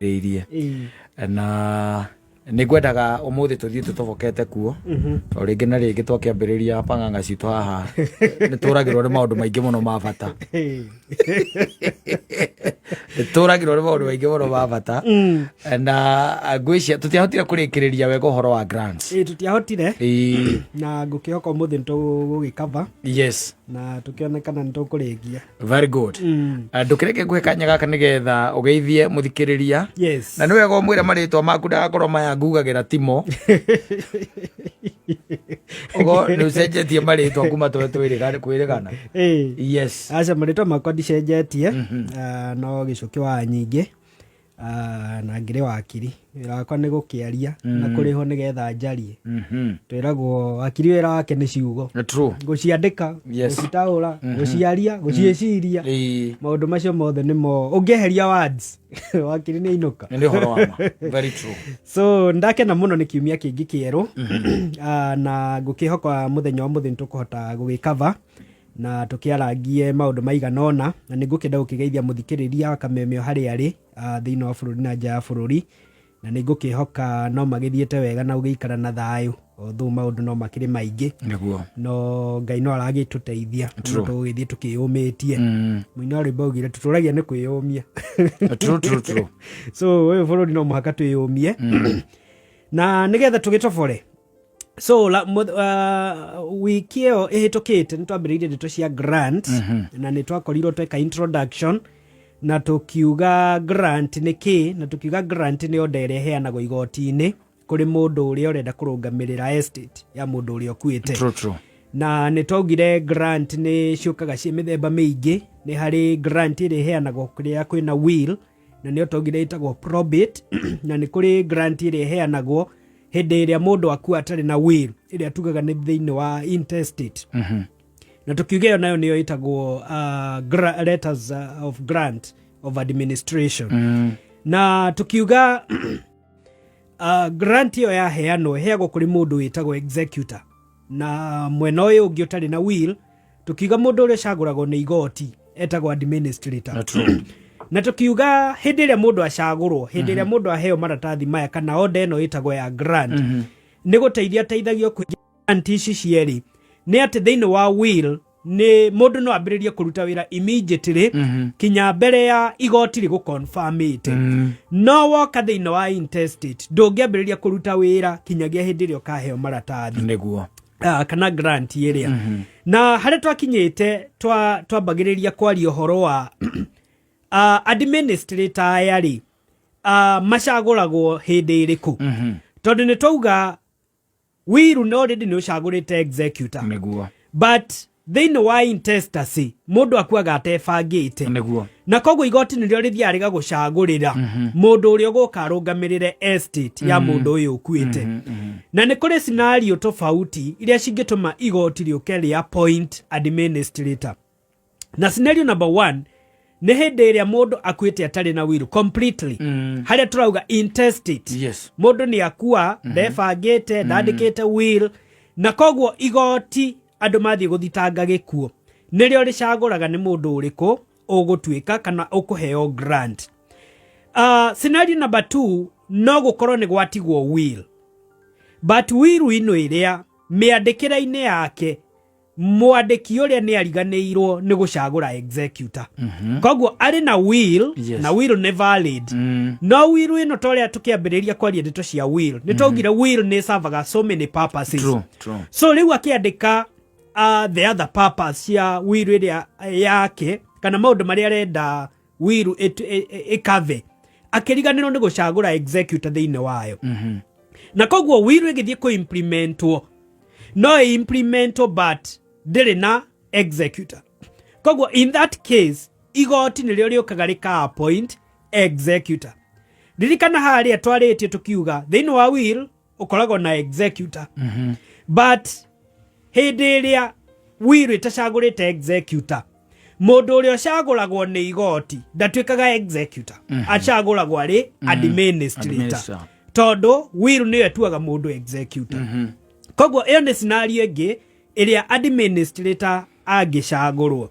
S1: irie na nä ngwendaga å må thä tå thiä tå tobokete kuo o rä ngä na rä ngä twakĩambä ria pang'ang'a citå haha nä tå ragä rwo nä maå ndå maingä må no ma bata nä tå ragä rwo nä maå ndå maingä må no ma bata na ngwĩcia tå tiahotire kå rä kä rä ria wega å horo wa grants.
S3: Ĩĩ, tũtiahotire
S1: Ĩĩ,
S3: na ngũkĩhoka ũmũthĩ nĩ tũgũgĩkava
S1: yes
S3: na tũkĩone kana nĩ tũkũrĩkia.
S1: Very good. Ndũkĩreke nguhe kanya gaka nĩgetha ũgeithie mũthikĩrĩria.
S3: Yes.
S1: Na nĩ wega ũmwĩre marĩtwa maku ndagakorwo maya ngugagĩra timo ũgo nĩ ũcenjetie marĩtwa kuma twe twĩrĩgana.
S3: Ĩĩ.
S1: Yes.
S3: Aca, marĩtwa makwa ndicenjetie. Ah, no gĩcũkĩ wa nyingĩ. Ah, na ngĩrĩ wakiri, wĩra wakwa nĩ gũkĩaria na kũrĩhwo nĩgetha njarie. Twĩragwo wakiri wĩra wake nĩ ciugo.
S1: True.
S3: Gũciandĩka, gũcitaũra, gũciaria, gũciĩciria. Maũndũ macio mothe nĩmo ũngĩeheria words, wakiri nĩ ainũka.
S1: Nĩ ũhoro wa ma, very true.
S3: So ndakena mũno nĩ kiumia kĩngĩ kĩerũ. Ah, na ngũkĩhoka mũthenya wa mũthĩ nĩ tũkũhota gũgĩkava na tũkĩarangie maũndũ maigana ũna, na nĩ ngũkĩenda gũkĩgeithia mũthikĩrĩria wa Kameme o harĩa arĩ, thĩinĩ wa bũrũri na nja ya bũrũri, na nĩ ngũkĩhoka no magĩthiĩte wega na gũgĩikara na thayũ, although maũndũ no makĩrĩ maingĩ.
S1: Nĩguo.
S3: No Ngai no aragĩtũteithia no tũgũgĩthiĩ tũkĩyũmĩtie. Mũini wa rwĩmbo augire tũtũragia nĩ kwĩyũmia.
S1: True, true, true.
S3: So ũyũ bũrũri no mũhaka twĩyũmie na nĩgetha tũgĩtobore. So wiki ĩyo ĩhĩtũkĩte nĩ twambĩrĩirie ndeto cia grant. Na nĩ twakorirwo tweka introduction na tũkiuga grant nĩ kĩ, na tũkiuga grant nĩ order ĩrĩa ĩheanagwo igoti-inĩ kũrĩ mũndũ ũrĩa ũrenda kũrũngamĩrĩra estate ya mũndũ ũrĩa ũkuĩte.
S1: True, true.
S3: Na nĩ twaugire grant nĩ ciũkaga ciĩ mĩthemba mĩingĩ. Nĩ harĩ grant ĩrĩa ĩheanagwo kũrĩa kwĩna will, na nĩyo twaugire ĩtagwo probate, na nĩ kũrĩ grant ĩrĩa ĩheanagwo hĩndĩ ĩrĩa mũndũ akua atarĩ na will, ĩrĩa tugaga nĩ thĩinĩ wa intestate. Na tũkiuga ĩyo nayo nĩyo ĩtagwo letters of grant of administration. Na tukiuga grant ĩyo yaheanwo ĩheagwo kũrĩ mũndũ wĩtagwo executor, na mwena ũyũ ũngĩ ũtarĩ na will, tukiuga mũndũ ũrĩa ũcagũragwo nĩ igoti etagwo administrator.
S1: Na true.
S3: Na tukiuga hĩndĩ ĩrĩa mũndũ acagũrwo, hĩndĩ ĩrĩa mũndũ aheo maratathi maya kana order ĩno ĩtagwo ya grant, nĩ gũteithia ateithagio kũingĩra grant ici cierĩ, nĩ atĩ thĩinĩ wa will nĩ mũndũ no ambĩrĩrie kũruta wĩra immediately kinya mbere ya igoti rĩgũconfirmĩte. No woka thĩinĩ wa intestate, ndũngĩambĩrĩria kũruta wĩra kinyagia hĩndĩ ĩrĩa ũkaheo maratathi kana grant ĩrĩa. Na harĩa twakinyĩte, twambagĩrĩria kwaria ũhoro wa administrator aya rĩ, macagũragwo hĩndĩ ĩrĩkũ, tondũ nĩ twauga will no already nĩ ũcagũrĩte executor. But thĩinĩ wa intestacy mũndũ akuaga atebangĩte. Na koguo igoti nĩrĩo rĩthiaga rĩgagũcagũrĩra mũndũ ũrĩa ũgũka arũgamĩrĩre estate ya mũndũ ũyũ ũkuĩte. Na nĩ kũrĩ scenario tofauti iria cingĩtũma igoti rĩũke rĩ appoint administrator. Na scenario number one nĩ hĩndĩ ĩrĩa mũndũ akuĩte atarĩ na will completely, harĩa tũrauga intestate. Mũndũ nĩ akua, ndebangĩte, ndandĩkĩte will, na koguo igoti andũ mathiĩ gũthitanga gĩkuũ nĩrĩo rĩcagũraga nĩ mũndũ ũrĩkũ ũgũtuĩka kana ũkũheo grant. Scenario number two, no gũkorwo nĩ gwatigwo will, but will ĩno ĩrĩa mĩandĩkĩre-inĩ yake mwandĩki ũrĩa nĩ ariganĩirwo nĩ gũcagũra executor. Koguo arĩ na will, na will nĩ valid, no will ĩno, ta ũrĩa tũkĩambĩrĩria kwaria ndeto cia will, nĩ twaugire will nĩ servaga so many purposes.
S1: True, true.
S3: So rĩu akĩandĩka the other purpose cia will ĩrĩa yake kana maũndũ marĩa arenda will ĩkave, akĩriganĩrwo nĩ gũcagũra executor thĩinĩ wayo. Na koguo will ĩgĩthiĩ kũ-implementwo, no ĩ-implementwo but ndĩrĩ na executor. Koguo in that case igoti nĩrĩo rĩũkaga rĩka appoint executor. Ririkana harĩa twarĩtie tũkiuga thĩinĩ wa will ũkoragwo na executor, but hĩndĩ ĩrĩa will ĩtacagũrĩte executor, mũndũ ũrĩa ũcagũragwo nĩ igoti ndatuĩkaga executor, acagũragwo arĩ administrator,
S1: Administrator.
S3: Tondũ will nĩyo ĩtuaga mũndũ executor. Koguo ĩyo nĩ scenario ĩngĩ ĩrĩa administrator angĩcagũrwo.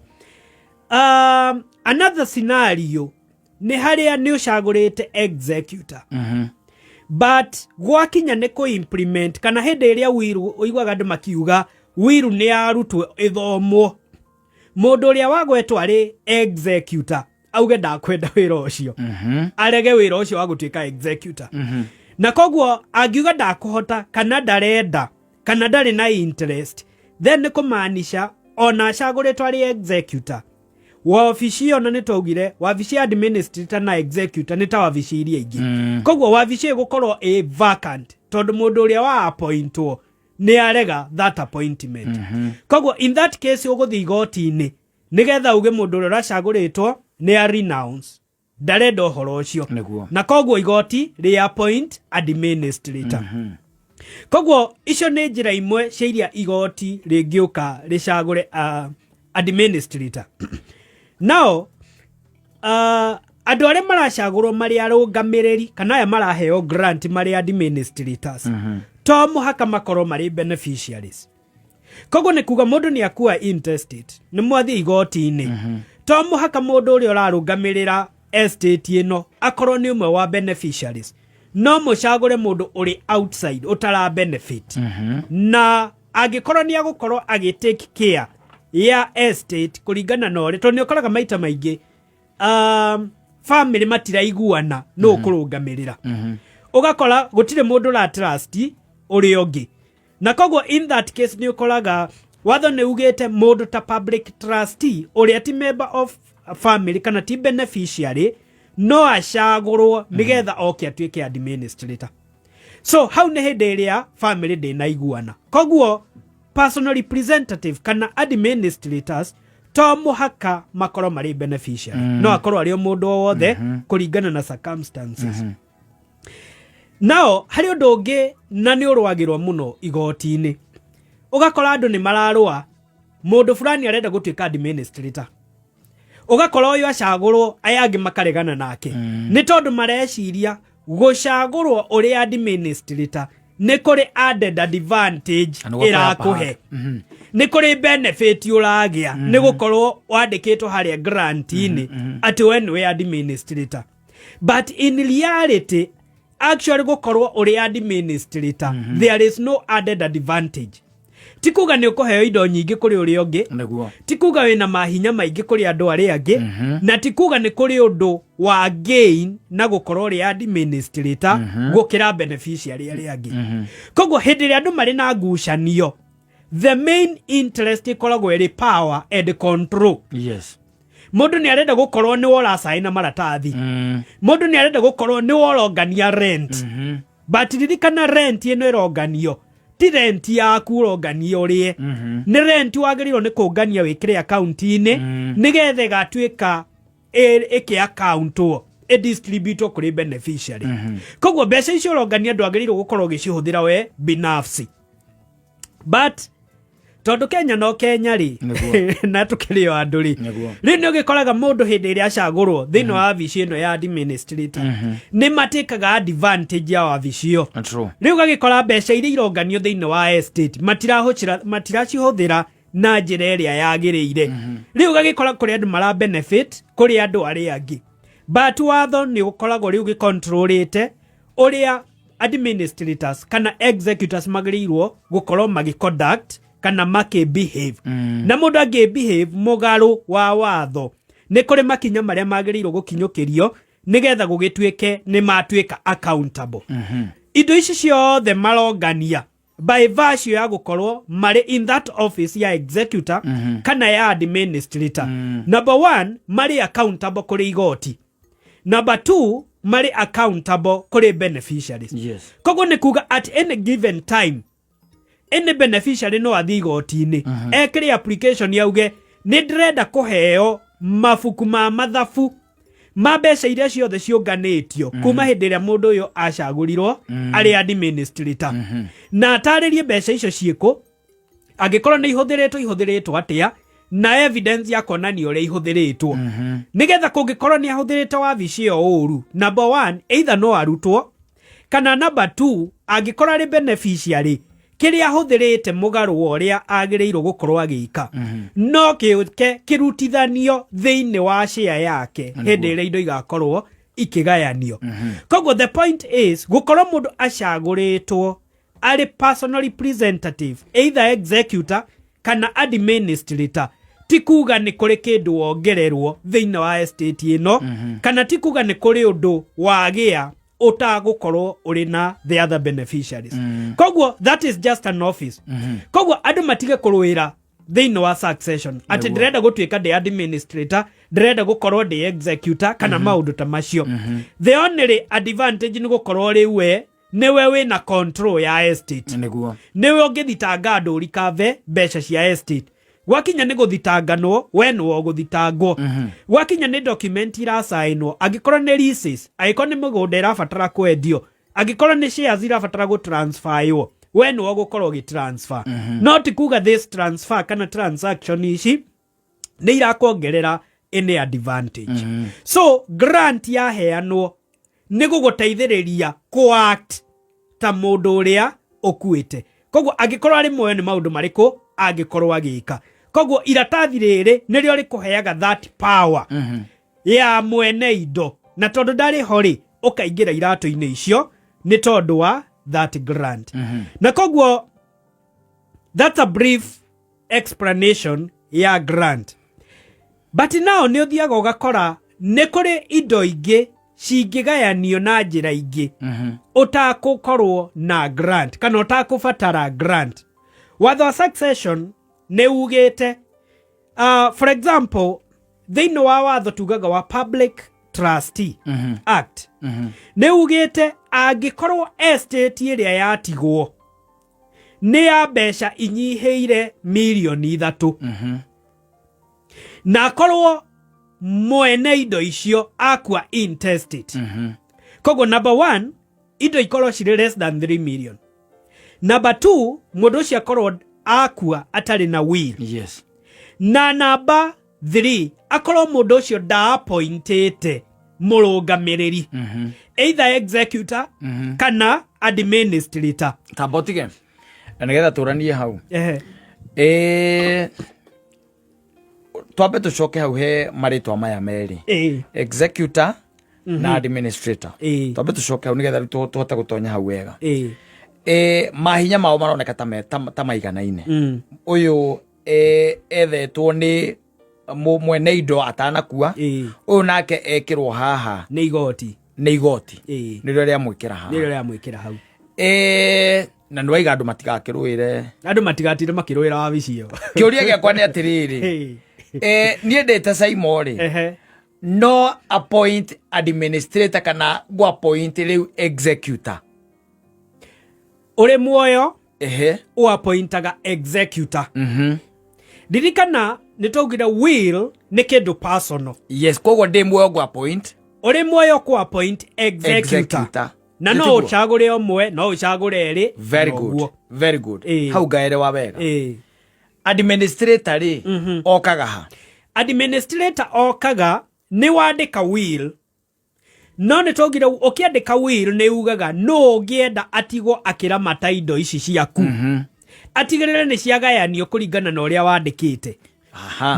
S3: Another scenario nĩ harĩa nĩ ũcagũrĩte executor, but gwakinya nĩ kũ implement kana hĩndĩ ĩrĩa will, ũiguaga andũ makiuga will nĩ yarutwo ĩthomwo, mũndũ ũrĩa wagwetwo arĩ executor auge ndakwenda wĩra ũcio, arege wĩra ũcio wa gũtuĩka executor. Na koguo angiuga ndakũhota kana ndarenda kana ndarĩ na interest, then nĩ kũmaanisha ona acagũrĩtwo arĩ executor, wabici ĩyo, na nĩ twaugire wabici ya administrator na executor nĩ ta wabici iria ingĩ, koguo wabici ĩyo ĩgũkorwo ĩ vacant tondũ mũndũ ũrĩa wa appointwo nĩ arega that appointment. Koguo in that case ũgũthiĩ igoti-inĩ nĩgetha uge mũndũ ũrĩa ũracagũrĩtwo nĩ a renounce, ndarenda ũhoro ũcio. Na koguo igoti rĩ appoint administrator. Koguo icio nĩ njĩra imwe cia iria igoti rĩngĩũka rĩcagũre administrator. Nao andũ arĩa maracagũrwo marĩ arũngamĩrĩri kana aya maraheo grant marĩ administrators, to mũhaka makorwo marĩ beneficiaries. Koguo nĩ kuga mũndũ nĩ akua intestate, nĩ mwathiĩ igoti-inĩ, to mũhaka mũndũ ũrĩa ũrarũngamĩrĩra estate ĩno akorwo nĩ ũmwe wa beneficiaries. No mũcagũre mũndũ ũrĩ outside ũtara benefit, na angĩkorwo nĩ agũkorwo agĩ take care ya estate kũringana na ũrĩa, tondũ nĩ ũkoraga maita maingĩ family matiraiguana nũ ũkũrũngamĩrĩra, ũgakora gũtirĩ mũndũ ũra trust ũrĩa ũngĩ. Na koguo in that case nĩ ũkoraga watho nĩ ugĩte mũndũ ta public trustee ũrĩa ti member of family kana ti beneficiary no acagũrwo nĩgetha oke atuĩke administrator. So hau nĩ hĩndĩ ĩrĩa family ndĩnaiguana. Koguo personal representative kana administrators to mũhaka makorwo marĩ beneficiary, no akorwo arĩ o mũndũ o wothe kũringana na circumstances. Nao harĩ ũndũ ũngĩ na nĩ ũrũagĩrwo mũno igoti-inĩ, ũgakora andũ nĩ mararũa, mũndũ fulani arenda gũtuĩka administrator. Ũgakora ũyũ acagũrwo, aya angĩ makaregana nake, nĩ tondũ mareciria gũcagũrwo ũrĩ administrator nĩ kũrĩ added advantage
S1: Na nĩ gũkũra.
S3: Ĩrakũhe, nĩ kũrĩ benefit ũragĩa nĩ gũkorwo wandĩkĩtwo harĩa grant-inĩ atĩ we nĩwe administrator. But in reality, actually gũkorwo ũrĩ administrator, there is no added advantage. Ti kuga nĩ ũkũheo indo nyingĩ kũrĩ ũrĩa ũngĩ, ti kuga wĩna mahinya maingĩ kũrĩ andũ arĩa angĩ, na ti kuga nĩ kũrĩ ũndũ wa gain na gũkorwo ũrĩ administrator gũkĩra beneficiary arĩa angĩ. Koguo hĩndĩ ĩrĩa andũ marĩ na ngucanio, the main interest ĩkoragwo ĩrĩ power and control. Mũndũ nĩ arenda gũkorwo nĩwe ũracaina maratathi, mũndũ nĩ arenda gũkorwo nĩwe ũrongania rent. But ririkana, rent ĩno ĩronganio ti rent yaku ũrongania ũrĩe, nĩ rent wagĩrĩirwo nĩ kũngania wĩkĩre akaunti-inĩ, nĩgetha ĩgatuĩka ĩkĩ accountwo, ĩdistributwo kũrĩ beneficiary. Koguo mbeca icio ũrongania ndwagĩrĩirwo gũkorwo ũgĩcihũthĩra we binafsi. But tondũ Kenya no Kenya rĩ, na tũkĩrĩ o andũ rĩ, rĩu nĩ ũgĩkoraga mũndũ hĩndĩ ĩrĩa acagũrwo thĩinĩ wa wabici ĩno ya administrator, nĩ matĩkaga advantage ya wabici ĩyo. Rĩu ũgagĩkora mbeca iria ironganio thĩinĩ wa estate matiracihũthĩra na njĩra ĩrĩa yagĩrĩire. Rĩu ũgagĩkora kũrĩ andũ mara benefit kũrĩ andũ arĩa angĩ, but watho nĩ ũkoragwo rĩu gĩcontrolĩte ũrĩa administrators kana executors magĩrĩirwo gũkorwo magĩ conduct kana makĩ behave. Na mũndũ angĩ behave mũgarũ wa watho, nĩ kũrĩ makinya marĩa magĩrĩirwo gũkinyũkĩrio nĩgetha gũgĩtuĩke nĩ matuĩka accountable. Indo ici ciothe marongania by virtue ya gũkorwo marĩ in that office ya executor kana ya administrator, number one, marĩ accountable kũrĩ igoti; number two, marĩ accountable kũrĩ beneficiaries. Koguo nĩ kuga at any given time, any beneficiary no athiĩ igoti-inĩ, ekĩre application, yauge nĩ ndĩrenda kũheo mabuku ma mathabu ma mbeca iria ciothe ciũnganĩtio kuma hĩndĩ ĩrĩa mũndũ ũyũ acagũrirwo arĩ administrator, na atarĩrie mbeca icio ciĩkũ, angĩkorwo nĩ ihũthĩrĩtwo, ihũthĩrĩtwo atĩa, na evidence ya kuonania ũrĩa ihũthĩrĩtwo, nĩgetha kũngĩkorwo nĩ ahũthĩrĩte wabici ĩyo ũru, number one, either no arutwo, kana number two, angĩkorwo arĩ beneficiary, kĩrĩa ahũthĩrĩte mũgarũ wa ũrĩa agĩrĩirwo gũkorwo agĩka no kĩũke kĩrutithanio thĩinĩ wa share yake hĩndĩ ĩrĩa indo igakorwo ikĩgayanio. Koguo the point is, gũkorwo mũndũ acagũrĩtwo arĩ personal representative, either executor kana administrator, ti kuga nĩ kũrĩ kĩndũ wongererwo thĩinĩ wa estate ĩno, kana ti kuga nĩ kũrĩ ũndũ wagĩa ũtagũkorwo ũrĩ na the other beneficiaries. Koguo that is just an office. Koguo andũ matige kũrũĩra thĩinĩ wa succession atĩ ndĩrenda gũtuĩka ndĩ administrator, ndĩrenda gũkorwo ndĩ executor, kana maũndũ ta macio. The only advantage nĩ gũkorwo rĩu we nĩwe wĩna control ya estate, nĩwe ũngĩthitanga andũ ũrikave mbeca cia estate. Gwakinya nĩ gũthitanganwo, we nĩwe ũgũthitangwo. Gwakinya nĩ document iracainwo, angĩkorwo nĩ leases, angĩkorwo nĩ mĩgũnda ĩrabatara kwendio, angĩkorwo nĩ shares irabatara gũtransferwo, we nĩwe ũgũkorwo ũgĩtransfer. No ti kuga this transfer kana transaction ici nĩ irakuongerera any advantage. So grant yaheanwo nĩ gũgũteithĩrĩria kũ-act ta mũndũ ũrĩa ũkuĩte. Koguo angĩkorwo arĩ muoyo, nĩ maũndũ marĩkũ angĩkorwo agĩka? Koguo iratathi rĩrĩ nĩrĩo rĩkũheaga that power ya mwene indo, na tondũ ndarĩ ho rĩ, ũkaingĩra iratũ-inĩ icio nĩ tondũ wa that grant. Na koguo that's a brief explanation ya grant. But now nĩ ũthiaga ũgakora nĩ kũrĩ indo ingĩ cingĩgayanio na njĩra ingĩ ũtakũkorwo na grant kana ũtakũbatara grant. Watho wa succession nĩ ugĩte, for example, thĩinĩ wa watho tugaga wa Public Trustee Act, nĩ ugĩte angĩkorwo estate ĩrĩa yatigwo nĩ ya mbeca inyihĩire mirioni 3, na akorwo mwene indo icio akua intestate. Koguo number one, indo ikorwo cirĩ less than 3 million; number two, mũndũ ũcio akorwo akua atarĩ na will; na namba 3, akorwo mũndũ ũcio ndaappointĩte mũrũgamĩrĩri, either executor kana administrator.
S1: Tamba ũtige na nĩgetha tũranie hau. Twambe tũcoke hau he marĩtwa maya merĩ, executor na administrator. Twambe tũcoke hau nĩgetha rĩu tũhote gũtonya hau wega. Mahinya mao maroneka ta maiganaine. Ũyũ ethetwo nĩ mwene indo atanakua. Ũyũ nake ekĩrwo haha
S3: nĩ igoti.
S1: Nĩ igoti. Nĩrĩo rĩamwĩkĩra haha.
S3: Nĩrĩo rĩamwĩkĩra hau.
S1: Na nĩ waiga andũ matigakĩrũĩre.
S3: Andũ matigatinde makĩrũĩra wabici ĩyo.
S1: Kĩũria gĩakwa nĩ atĩrĩrĩ, niĩ ndĩte Saimo rĩ, no appoint administrator kana ngũ appoint rĩu executor?
S3: Ũrĩ muoyo, ũappointaga executor. Ririkana nĩ twaugire will nĩ kĩndũ personal.
S1: Yes, koguo ndĩ muoyo ngũ appoint
S3: Ũrĩ muoyo kũ appoint executor.
S1: Executor.
S3: Na no
S1: Nĩtiguo?
S3: ũcagũre ũmwe, no ũcagũre erĩ.
S1: Very
S3: na
S1: good.
S3: ũguo.
S1: Very good. Hau ngaerewa wega. Administrator rĩ, okaga ha?
S3: Administrator okaga nĩ wandĩka will, no nĩ twaugire ũkĩandĩka will nĩ ugaga nũ ũngĩenda atigwo akĩramata indo ici ciaku, atigĩrĩre nĩ ciagayanio kũringana na ũrĩa wandĩkĩte.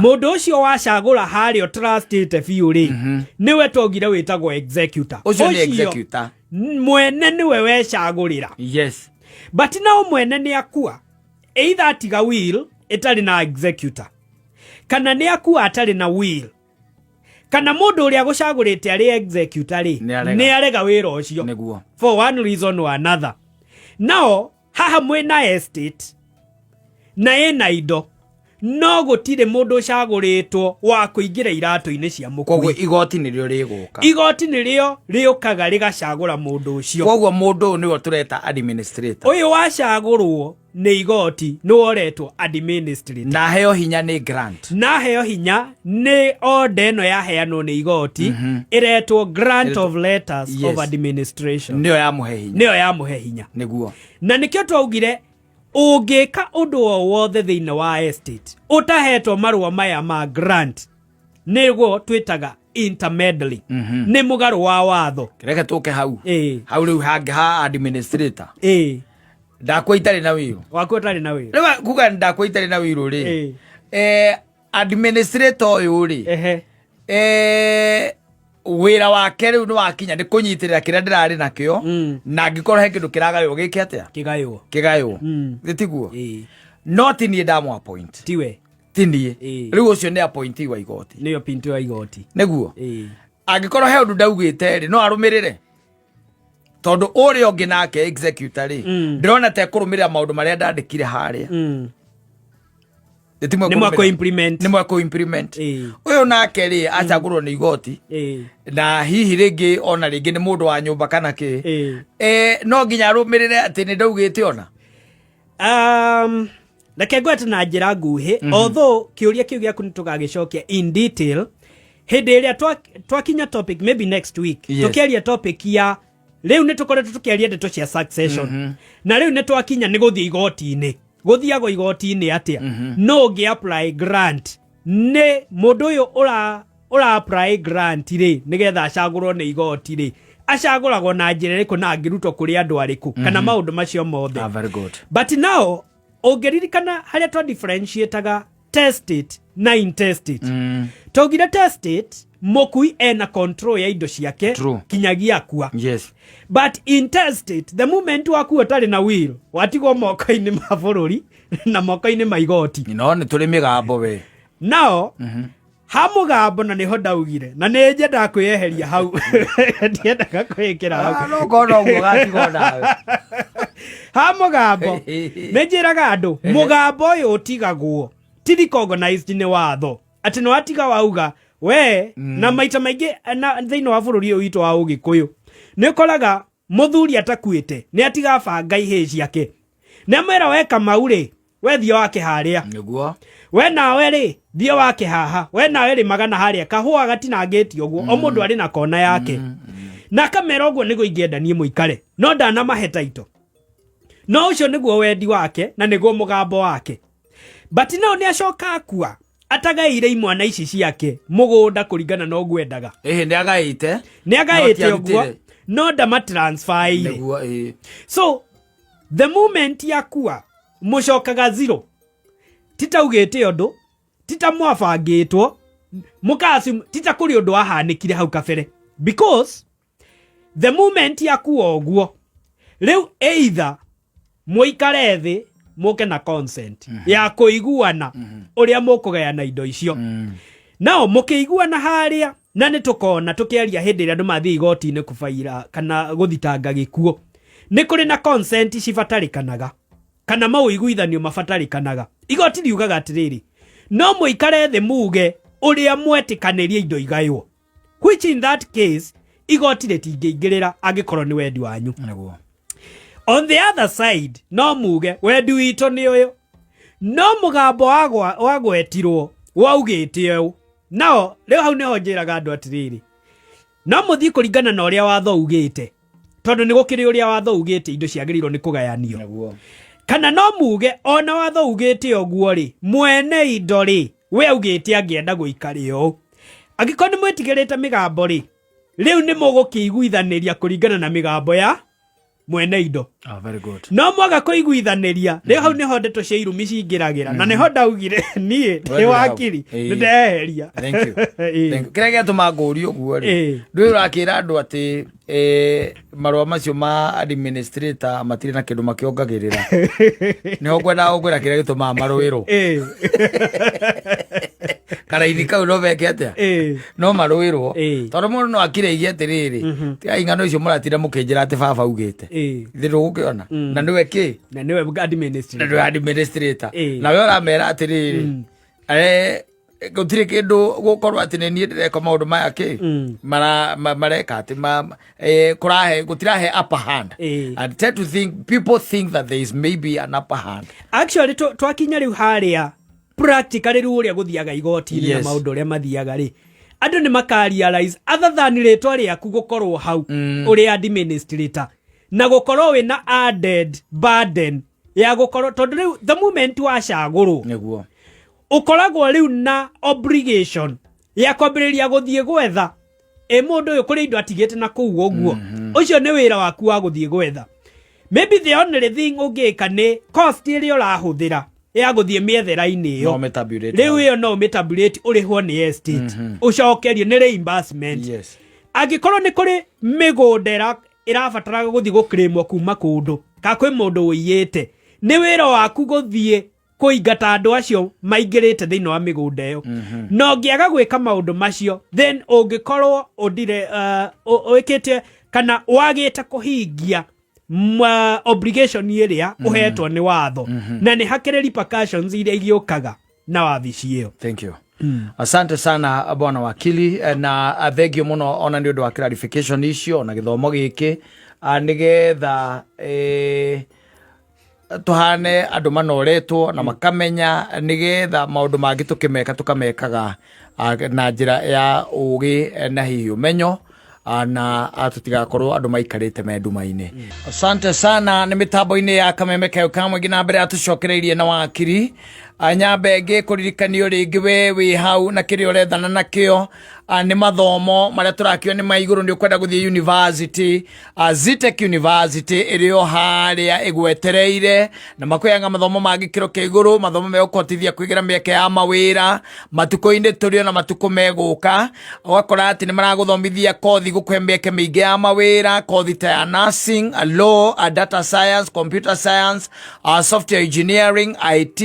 S3: Mũndũ ũcio wacagũra harĩa ũtrustĩte biũ rĩ, nĩwe twaugire wĩtagwo executor.
S1: Ũcio nĩ executor.
S3: Mwene nĩwe wecagũrĩra. But nao mwene nĩ akua, either atiga will ĩtarĩ na executor, kana nĩ akua atarĩ na will, kana mũndũ ũrĩa agũcagũrĩte arĩ executor rĩ,
S1: Nĩ arega.
S3: Nĩ arega wĩra ũcio for one reason or another. Nao haha mwĩna estate na ĩna indo, no gũtirĩ mũndũ ũcagũrĩtwo wa kũingĩra iratũ-inĩ cia
S1: Koguo
S3: mũkui.
S1: Igoti nĩrĩo rĩgũka.
S3: Igoti nĩrĩo rĩũkaga rĩgacagũra mũndũ ũcio.
S1: Koguo mũndũ ũyũ nĩwe tũreta administrator.
S3: Ũyũ wacagũrwo nĩ igoti nĩwe ũretwo administrator.
S1: Na heo hinya nĩ grant.
S3: Na heo hinya nĩ order ĩno yaheanwo nĩ igoti ĩretwo grant of letters of administration.
S1: Nĩyo yamũhe hinya.
S3: Nĩyo yamũhe hinya. Na nĩkĩo twaugire ũngĩka ũndũ o wothe thĩinĩ wa estate ũtahetwo marũa maya ma grant, nĩguo twĩtaga intermeddling, nĩ mũgarũ wa watho.
S1: Reke tũke hau. Hau rĩu hangĩ ha administrator, ndakua itarĩ na wĩru.
S3: Waku ũtarĩ na wĩra.
S1: Rĩu kuga ndakua itarĩ na wĩru rĩ, administrator ũyũ rĩ, wĩra wake rĩu nĩ wakinya nĩ kũnyitĩrĩra kĩrĩa ndĩrarĩ nakĩo, na angĩkorwo he kĩndũ kĩragaywo gĩke atĩa?
S3: Kĩgaywo.
S1: Kĩgaywo. Gĩtiguo? No ti niĩ ndamũ appoint.
S3: Tiwe.
S1: Ti niĩ. Rĩu ũcio nĩ appointee wa igoti.
S3: Nĩyo pinto ya igoti.
S1: Nĩguo angĩkorwo he ũndũ ndaugĩte rĩ, no arũmĩrĩre, tondũ ũrĩa ũngĩ nake executor rĩ, ndĩrona ta ekũrũmĩrĩra maũndũ marĩa ndandĩkire harĩa.
S3: Nĩ mwakũ implement.
S1: Nĩ mwakũ implement. Ũyũ nake rĩ, acagũrwo nĩ igoti, na hihi rĩngĩ ona rĩngĩ nĩ mũndũ wa nyũmba kana kĩ, no nginya arũmĩrĩre atĩ nĩ ndaugĩte ona?
S3: Reke ngwete na njĩra nguhĩ, although kĩũria kĩu gĩaku nĩ tũgagĩcokia in detail hĩndĩ ĩrĩa twakinya topic, maybe next week. Tũkĩaria topic ya rĩu nĩ tũkoretwo tũkĩaria ndeto cia succession, na rĩu nĩ twakinya nĩ gũthiĩ igoti-inĩ. Gũthiagwo igoti-inĩ atĩa? No ũngĩ apply grant nĩ mũndũ ũyũ ũra apply grant rĩ, nĩgetha acagũrwo nĩ igoti rĩ, acagũragwo na njĩra ĩrĩkũ, na angĩrutwo kũrĩ andũ arĩkũ, kana maũndũ macio mothe.
S1: Ah, very good.
S3: But now ũngĩririkana harĩa twa differentiataga testate na intestate, twaugire testate mũkui ena control ya indo ciake kinyagia akua. But intestate, the moment wakua ũtarĩ na will, watigwo moko-inĩ ma bũrũri na moko-inĩ ma igoti.
S1: No nĩ tũrĩ mĩgambo we.
S3: Nao ha mũgambo, na nĩho ndaugire na nĩ nyendaga kwĩyeheria hau, ndiendaga kwĩĩkĩra hau.
S1: Ah, no korwo noguo gatigwo nawe.
S3: Ha mũgambo nĩ njĩraga andũ mũgambo ũyũ ũtigagwo ti recognized nĩ watho, atĩ nĩ watiga wauga we, na maita maingĩ na thĩinĩ wa bũrũri ũyũ witũ wa ũgĩkũyũ nĩ ũkoraga mũthuri atakuĩte nĩ atiga banga ihĩĩ ciake, nĩ amwĩra, "We Kamau rĩ, we thiĩ wake harĩa." "We nawe rĩ, thiĩ wake haha. We nawe rĩ, magana harĩa." Kahũa gatinangĩtio ũguo, o mũndũ arĩ na kona yake, na akamera ũguo nĩguo ingĩenda niĩ mũikare, no ndanamahe taito, no ũcio nĩguo wendi wake na nĩguo mũgambo wake. But no nĩ acoka akua. Atagaĩire imwana ici ciake mũgũnda kũringana na ũguo endaga.
S1: Ĩhĩ, nĩ agaĩte.
S3: Nĩ agaĩte
S1: No
S3: ũguo,
S1: tiarutire.
S3: no ndamatransferĩire.
S1: Nĩguo, ĩĩ.
S3: So the moment yakua, mũcokaga zero. Titaugĩte ũndũ, tita mwabangĩtwo mũka, tita kũrĩ ũndũ wahanĩkire hau kabere, because the moment yakua ũguo, rĩu either mũikare thĩ mũke na consent ya kũiguana ũrĩa mũkũgayana indo icio. Nao mũkĩiguana harĩa, na nĩ tũkona tũkĩaria hĩndĩ ĩrĩa andũ mathiĩ igoti-inĩ kũbaira kana gũthitanga gĩkuũ, nĩ kũrĩ na consent cibatarĩkanaga kana maũiguithanio mabatarĩkanaga. Igoti riugaga atĩrĩrĩ, no mũikare thĩ muge ũrĩa mwetĩkanĩria indo igaywo, which in that case igoti rĩtingĩingĩrĩra angĩkorwo nĩ wendi wanyu. On the other side, no muge wendi witũ nĩ ũyũ, no mũgambo wagwetirwo waugĩte ũũ. Nao rĩu hau nĩho njĩraga andũ atĩrĩrĩ, no mũthiĩ kũringana na ũrĩa watho ugĩte, tondũ nĩ gũkĩrĩ ũrĩa watho ugĩte indo ciagĩrĩirwo nĩ kũgayanio. Kana no muge ona watho ugĩte ũguo rĩ, mwene indo rĩ, we augĩte angĩenda gũikare ũũ. Angĩkorwo nĩ mwĩtigĩrĩte mĩgambo rĩ, rĩu nĩ mũgũkĩiguithanĩria kũringana na mĩgambo ya mwene indo.
S1: Ah, very good.
S3: No mwaga kũiguithanĩria, rĩu hau nĩho ndeto cia irumi cingĩragĩra, na nĩho ndaugire niĩ ndĩ
S1: Wendire hau.
S3: wakiri nĩ ndeheria.
S1: Thank you. Thank you. Kĩrĩa gĩatũma ngũrie ũguo rĩ, ndũĩ ũrakĩra andũ atĩ marũa macio ma administrator matirĩ na kĩndũ makĩongagĩrĩra. Nĩho ngwendaga gũkwĩra kĩrĩa gĩtũmaga marũĩrwo. Karaini kau no meke atĩa? No marũĩrwo. Tondũ mũndũ no akire igie atĩrĩrĩ, tigai ng'ano icio mũratinda mũkĩnjĩra atĩ baba augĩte. Ithe ndũgũkĩona. Na nĩwe kĩ?
S3: Na nĩwe administrator.
S1: Na nĩwe administrator. Na we ũramera atĩrĩrĩ, gũtirĩ kĩndũ gũkorwo atĩ nĩ niĩ ndĩreka maũndũ maya kĩ mara mareka atĩ kũrahe gũtirahe upper hand. And tend to think, people think that there is maybe an upper hand.
S3: Actually, twakinya rĩu harĩa practically rĩu ũrĩa gũthiaga igoti-inĩ na maũndũ ũrĩa mathiaga rĩ, andũ nĩ maka realize other than rĩtwa rĩaku gũkorwo hau ũrĩ administrator na gũkorwo wĩna added burden ya gũkorwo, tondũ rĩu the moment wacagũrwo, ũkoragwo rĩu na obligation ya kwambĩrĩria gũthiĩ gwetha ĩ mũndũ ũyũ kũrĩ indo atigĩte na kũu ũguo. Ũcio nĩ wĩra waku wa gũthiĩ gwetha. Maybe the only thing ũngĩka nĩ cost ĩrĩa ũrahũthĩra ya gũthiĩ mĩethera-inĩ ĩyo.
S1: No ũmĩtabulate
S3: Rĩu
S1: hau.
S3: ĩyo no ũmĩtabulate, ũrĩhwo nĩ estate, ũcokerio nĩ reimbursement. Angĩkorwo nĩ kũrĩ mĩgũnda ĩrabatara gũthiĩ gũclaimwo kuma kũndũ, kana kwĩ mũndũ ũiyĩte, nĩ wĩra waku gũthiĩ kũingata andũ acio maingĩrĩte thĩinĩ wa mĩgũnda ĩyo. Na ũngĩaga gwĩka maũndũ macio, then ũngĩkorwo ũndire wĩkĩte kana wagĩte kũhingia obligation ĩrĩa ũhetwo nĩ watho, na nĩ hakĩrĩ repercussions iria igĩũkaga na wabici ĩyo.
S1: Thank you. Asante sana, bwana wakili, na thengio mũno ona nĩ ũndũ wa clarification icio na gĩthomo gĩkĩ, nĩgetha tũhane andũ manoretwo na makamenya, nĩgetha maũndũ mangĩ tũkĩmeka tũkamekaga na njĩra ya ũgĩ na hihi ũmenyo, na tũtigakorwo andũ maikarĩte me nduma-inĩ. Asante sana. Nĩ mĩtambo-inĩ ya Kameme Kayo ka Mũingĩ na mbere atũcokereirie na wakiri. Nyambe ngĩkũririkanio rĩngĩ, we wĩ hau na kĩrĩa ũrethana nakĩo nĩ mathomo marĩa tũrakĩo nĩ ma igũrũ, nĩ ũkwenda gũthiĩ university, Zetech University ĩrĩ o harĩa ĩgwetereire, na makwĩaga mathomo ma gĩkĩro kĩa igũrũ, mathomo megũkũhotithia kwĩgĩra mĩeke ya mawĩra matukũ-inĩ tũrĩ ona matukũ megũka. Ũgakora atĩ nĩ maragũthomithia kothi gũkũhe mĩeke mĩingĩ ya mawĩra, kothi ta ya nursing, law, data science, computer science, software engineering, IT,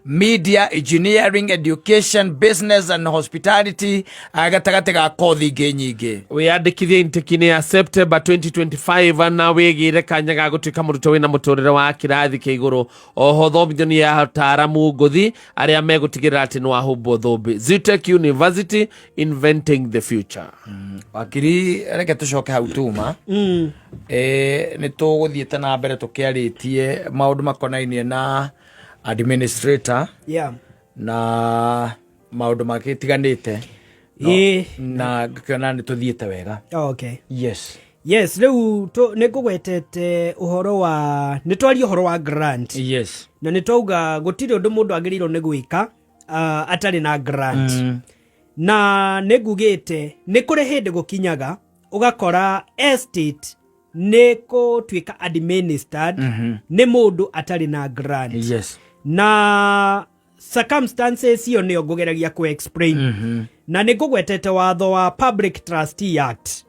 S1: media engineering, education, business and hospitality, gatagatĩ ga kothi ingĩ nyingĩ.
S2: Wĩyandĩkithie intake-inĩ ya September 2025 na wĩgĩre kanya ga gũtuĩka mũrutwo wĩna mũtũrĩre wa kĩrathi kĩa igũrũ. Oho thomithio nĩ ataaramu ngũthi arĩa megũtigĩrĩra atĩ nĩ wahumbwo thũmbĩ. Zetech University, inventing the future.
S1: Wakiri, reke tũcoke hau tuma. Nĩ tũgũthiĩte na mbere tũkĩarĩtie maũndũ makonainie na administrator na maũndũ magĩtiganĩte. Na ngĩkĩona nĩ tũthiĩte wega. Yes.
S3: Yes, rĩu nĩ ngũgwetete ũhoro wa, nĩ twaria ũhoro wa grant. Na nĩ twauga gũtirĩ ũndũ mũndũ agĩrĩirwo nĩ gwĩka. Atarĩ na grant. Na nĩ ngugĩte nĩ kũrĩ hĩndĩ gũkinyaga ũgakora estate nĩ kũtuĩka administered nĩ mũndũ atarĩ na grant. Na circumstances iyo nĩyo ngũgeragia kũ explain. Na nĩ ngũgwetete watho wa Public Trustee Act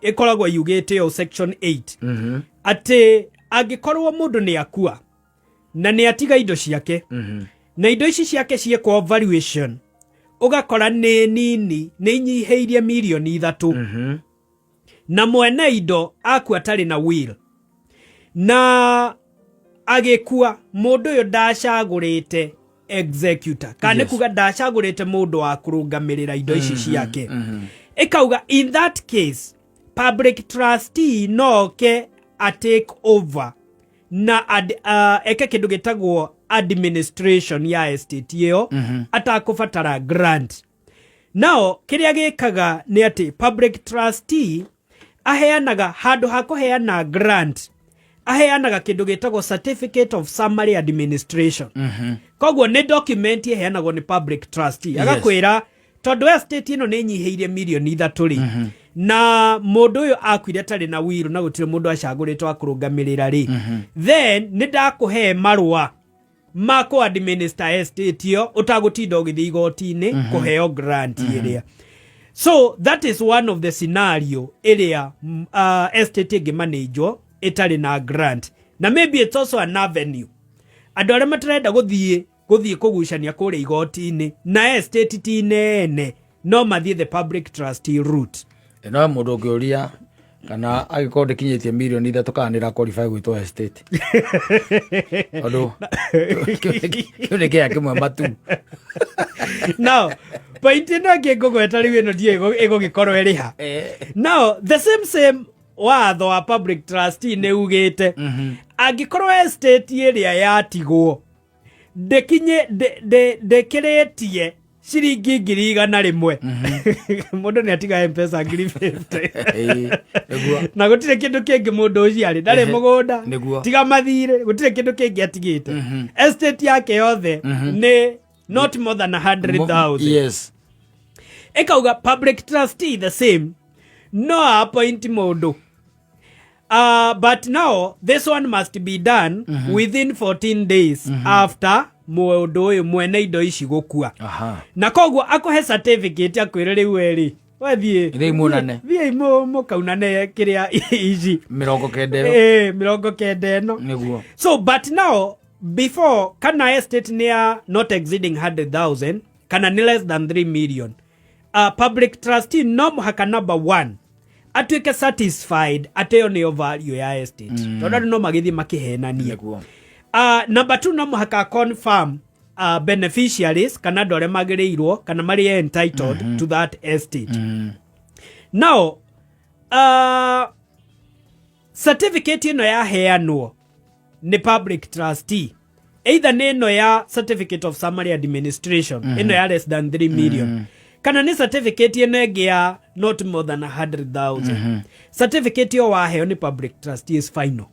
S3: ĩkoragwo yugĩte ũũ, section 8, atĩ angĩkorwo mũndũ nĩ akua na nĩ atiga indo ciake, na indo ici ciake ciekwo valuation ũgakora nĩ nini, nĩ inyihĩirie mirioni 3, na mwene indo akua atarĩ na will, na agĩkua mũndũ ũyũ ndacagũrĩte executor, kana nĩ kuga ndacagũrĩte mũndũ wa kũrũgamĩrĩra indo ici ciake, ĩkauga in that case public trustee no oke a take over na eke kĩndũ gĩtagwo administration ya estate ĩyo atakũbatara grant. Nao kĩrĩa gĩkaga nĩ atĩ public trustee aheanaga, handũ ha kũheana grant, aheanaga kĩndũ gĩtagwo certificate of summary administration. Koguo nĩ document ĩheanagwo nĩ public trustee, agakwĩra tondũ estate ĩno nĩ ĩnyihĩirie mirioni 3 rĩ, na mũndũ ũyũ akuire atarĩ na will na gũtirĩ mũndũ acagũrĩtwo wa kũrũgamĩrĩra rĩ, then nĩ ndakũhe marũa ma kũ administer estate ĩyo ũtagũtinda ũgĩthiĩ igoti-inĩ kũheo grant ĩrĩa. So that is one of the scenario ĩrĩa estate ĩngĩmanĩnjwo ĩtarĩ na grant. Na maybe it's also an avenue andũ arĩa matarenda gũthiĩ kũgucania kũrĩa igoti-inĩ na estate ti nene, no mathiĩ the public trustee route.
S1: No mũndũ ũngĩũria kana angĩkorwo ndĩkinyĩtie mirioni 3 kana nĩ qualify gwĩtwo estate, tondũ kĩu nĩ kĩaya kĩmwe matu.
S3: Now point ĩno ĩngĩ ngũgweta rĩu, ĩno ndiũĩ ĩgũgĩkorwo ĩrĩ ha. Now the same watho wa public trustee nĩ ugĩte angĩkorwo estate ĩrĩa yatigwo ndĩkinye ndĩkĩrĩtie ciringi 100,000, mũndũ nĩ atiga Mpesa 50,000, na gũtirĩ kĩndũ kĩngĩ mũndũ ũcio arĩ ndarĩ mũgũnda tiga mathirĩ, gũtirĩ kĩndũ kĩngĩ atigĩte, estate yake yothe nĩ not more than 100,000, ĩkauga public trustee the same no appoint mũndũ. But now this one must be done within 14 days after mũndũ ũyũ mwene indo ici gũkua. Na koguo akũhe certificate, akwĩre rĩu werĩ wethiĩ
S1: Thiĩi muonane.
S3: Thiĩi mũkaunane kĩrĩa ici
S1: 90 ĩyo.
S3: Ĩĩ, 90 ĩno. So but now before kana estate nĩ ya not exceeding 100,000 kana nĩ less than 3 million, public trustee no mũhaka number one atuĩke satisfied atĩ ĩyo nĩyo value ya estate, tondũ andũ no magĩthiĩ makĩhenania. Number two, no mũhaka confirm beneficiaries kana andũ arĩa magĩrĩirwo kana marĩ entitled to that estate. Now certificate ĩno yaheanwo nĩ public trustee, either nĩ ĩno ya certificate of summary administration, ĩno ya less than 3 million, kana nĩ certificate ĩno ĩngĩ ya not more than 100,000, certificate ĩyo waheo nĩ public trustee is final.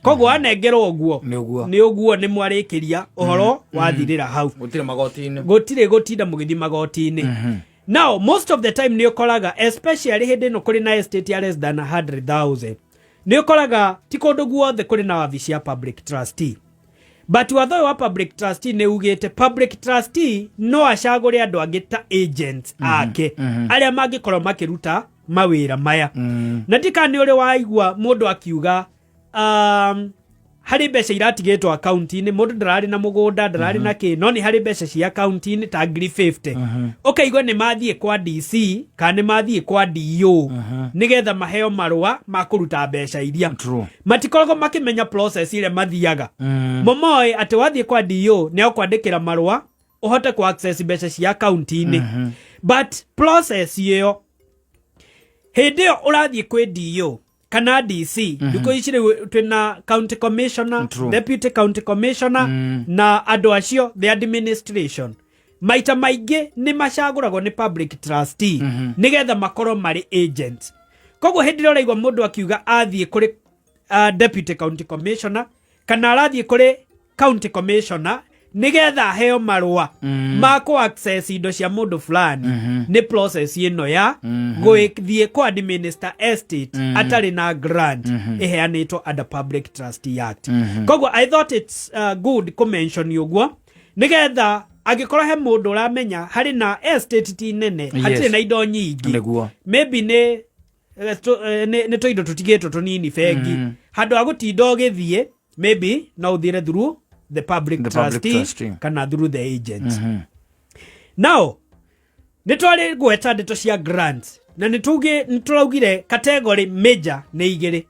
S3: Koguo wanengerwo ũguo,
S1: Nĩ ũguo.
S3: Nĩ ũguo, nĩ mwarĩkĩria ũhoro wathirĩra hau.
S1: Gũtirĩ magoti-inĩ.
S3: Gũtirĩ gũtinda mũgĩthiĩ magoti-inĩ. Now most of the time nĩ ũkoraga, especially hĩndĩ ĩno kũrĩ na estate ya less than 100,000, nĩ ũkoraga ti kũndũ guothe kũrĩ na wabici ya public trustee. But watho ũyũ wa public trustee nĩ ugĩte public trustee no acagũre andũ angĩ ta agents ake arĩa mangĩkorwo makĩruta mawĩra maya. Na ndika nĩ ũrĩ waigua mũndũ akiuga harĩ mbeca iratigĩtwo akaunti-inĩ, mũndũ ndararĩ na mũgũnda, ndararĩ na kĩ, no nĩ harĩ mbeca cia akaunti-inĩ ta 50,000, ũkaigua nĩ mathiĩ kwa DC kana nĩ mathiĩ kwa DO nĩgetha maheo marũa ma kũruta mbeca iria. Matikoragwo makĩmenya process ĩrĩa mathiaga. Momoĩ atĩ wathiĩ kwa DO nĩ akwandĩkĩra marũa ũhote ku access mbeca cia akaunti-inĩ, but process ĩyo hĩndĩ ĩyo ũrathiĩ kwĩ DO kana DC, thikũ ici rĩu twĩna county commissioner, deputy county commissioner, na andũ acio the administration maita maingĩ nĩ macagũragwo nĩ public trustee nĩgetha makorwo marĩ agents. Koguo hĩndĩ ĩrĩa ũraigua mũndũ akiuga athiĩ kũrĩ deputy county commissioner kana arathiĩ kũrĩ county commissioner. Nĩgetha aheo marũa ma kũ access indo cia mũndũ fulani, nĩ process ĩno ya gũthiĩ kũ administer estate atarĩ na grant ĩheanĩtwo under Public Trustee Act. Koguo I thought it's good kũ mention ũguo, nĩgetha angĩkorwo he mũndũ ũramenya harĩ na estate ti nene, hatirĩ na indo nyingĩ, maybe nĩ nĩ tũindo tũtigĩtwo tũnini bengi, handũ ha gũtinda ũgĩthiĩ, maybe no ũthiĩre through the public
S1: The public
S3: trustee,
S1: trustee.
S3: Kana through the agent. Now nĩ twarĩ gweta ndeto cia grants na nĩ tũraugire category major nĩ igĩrĩ.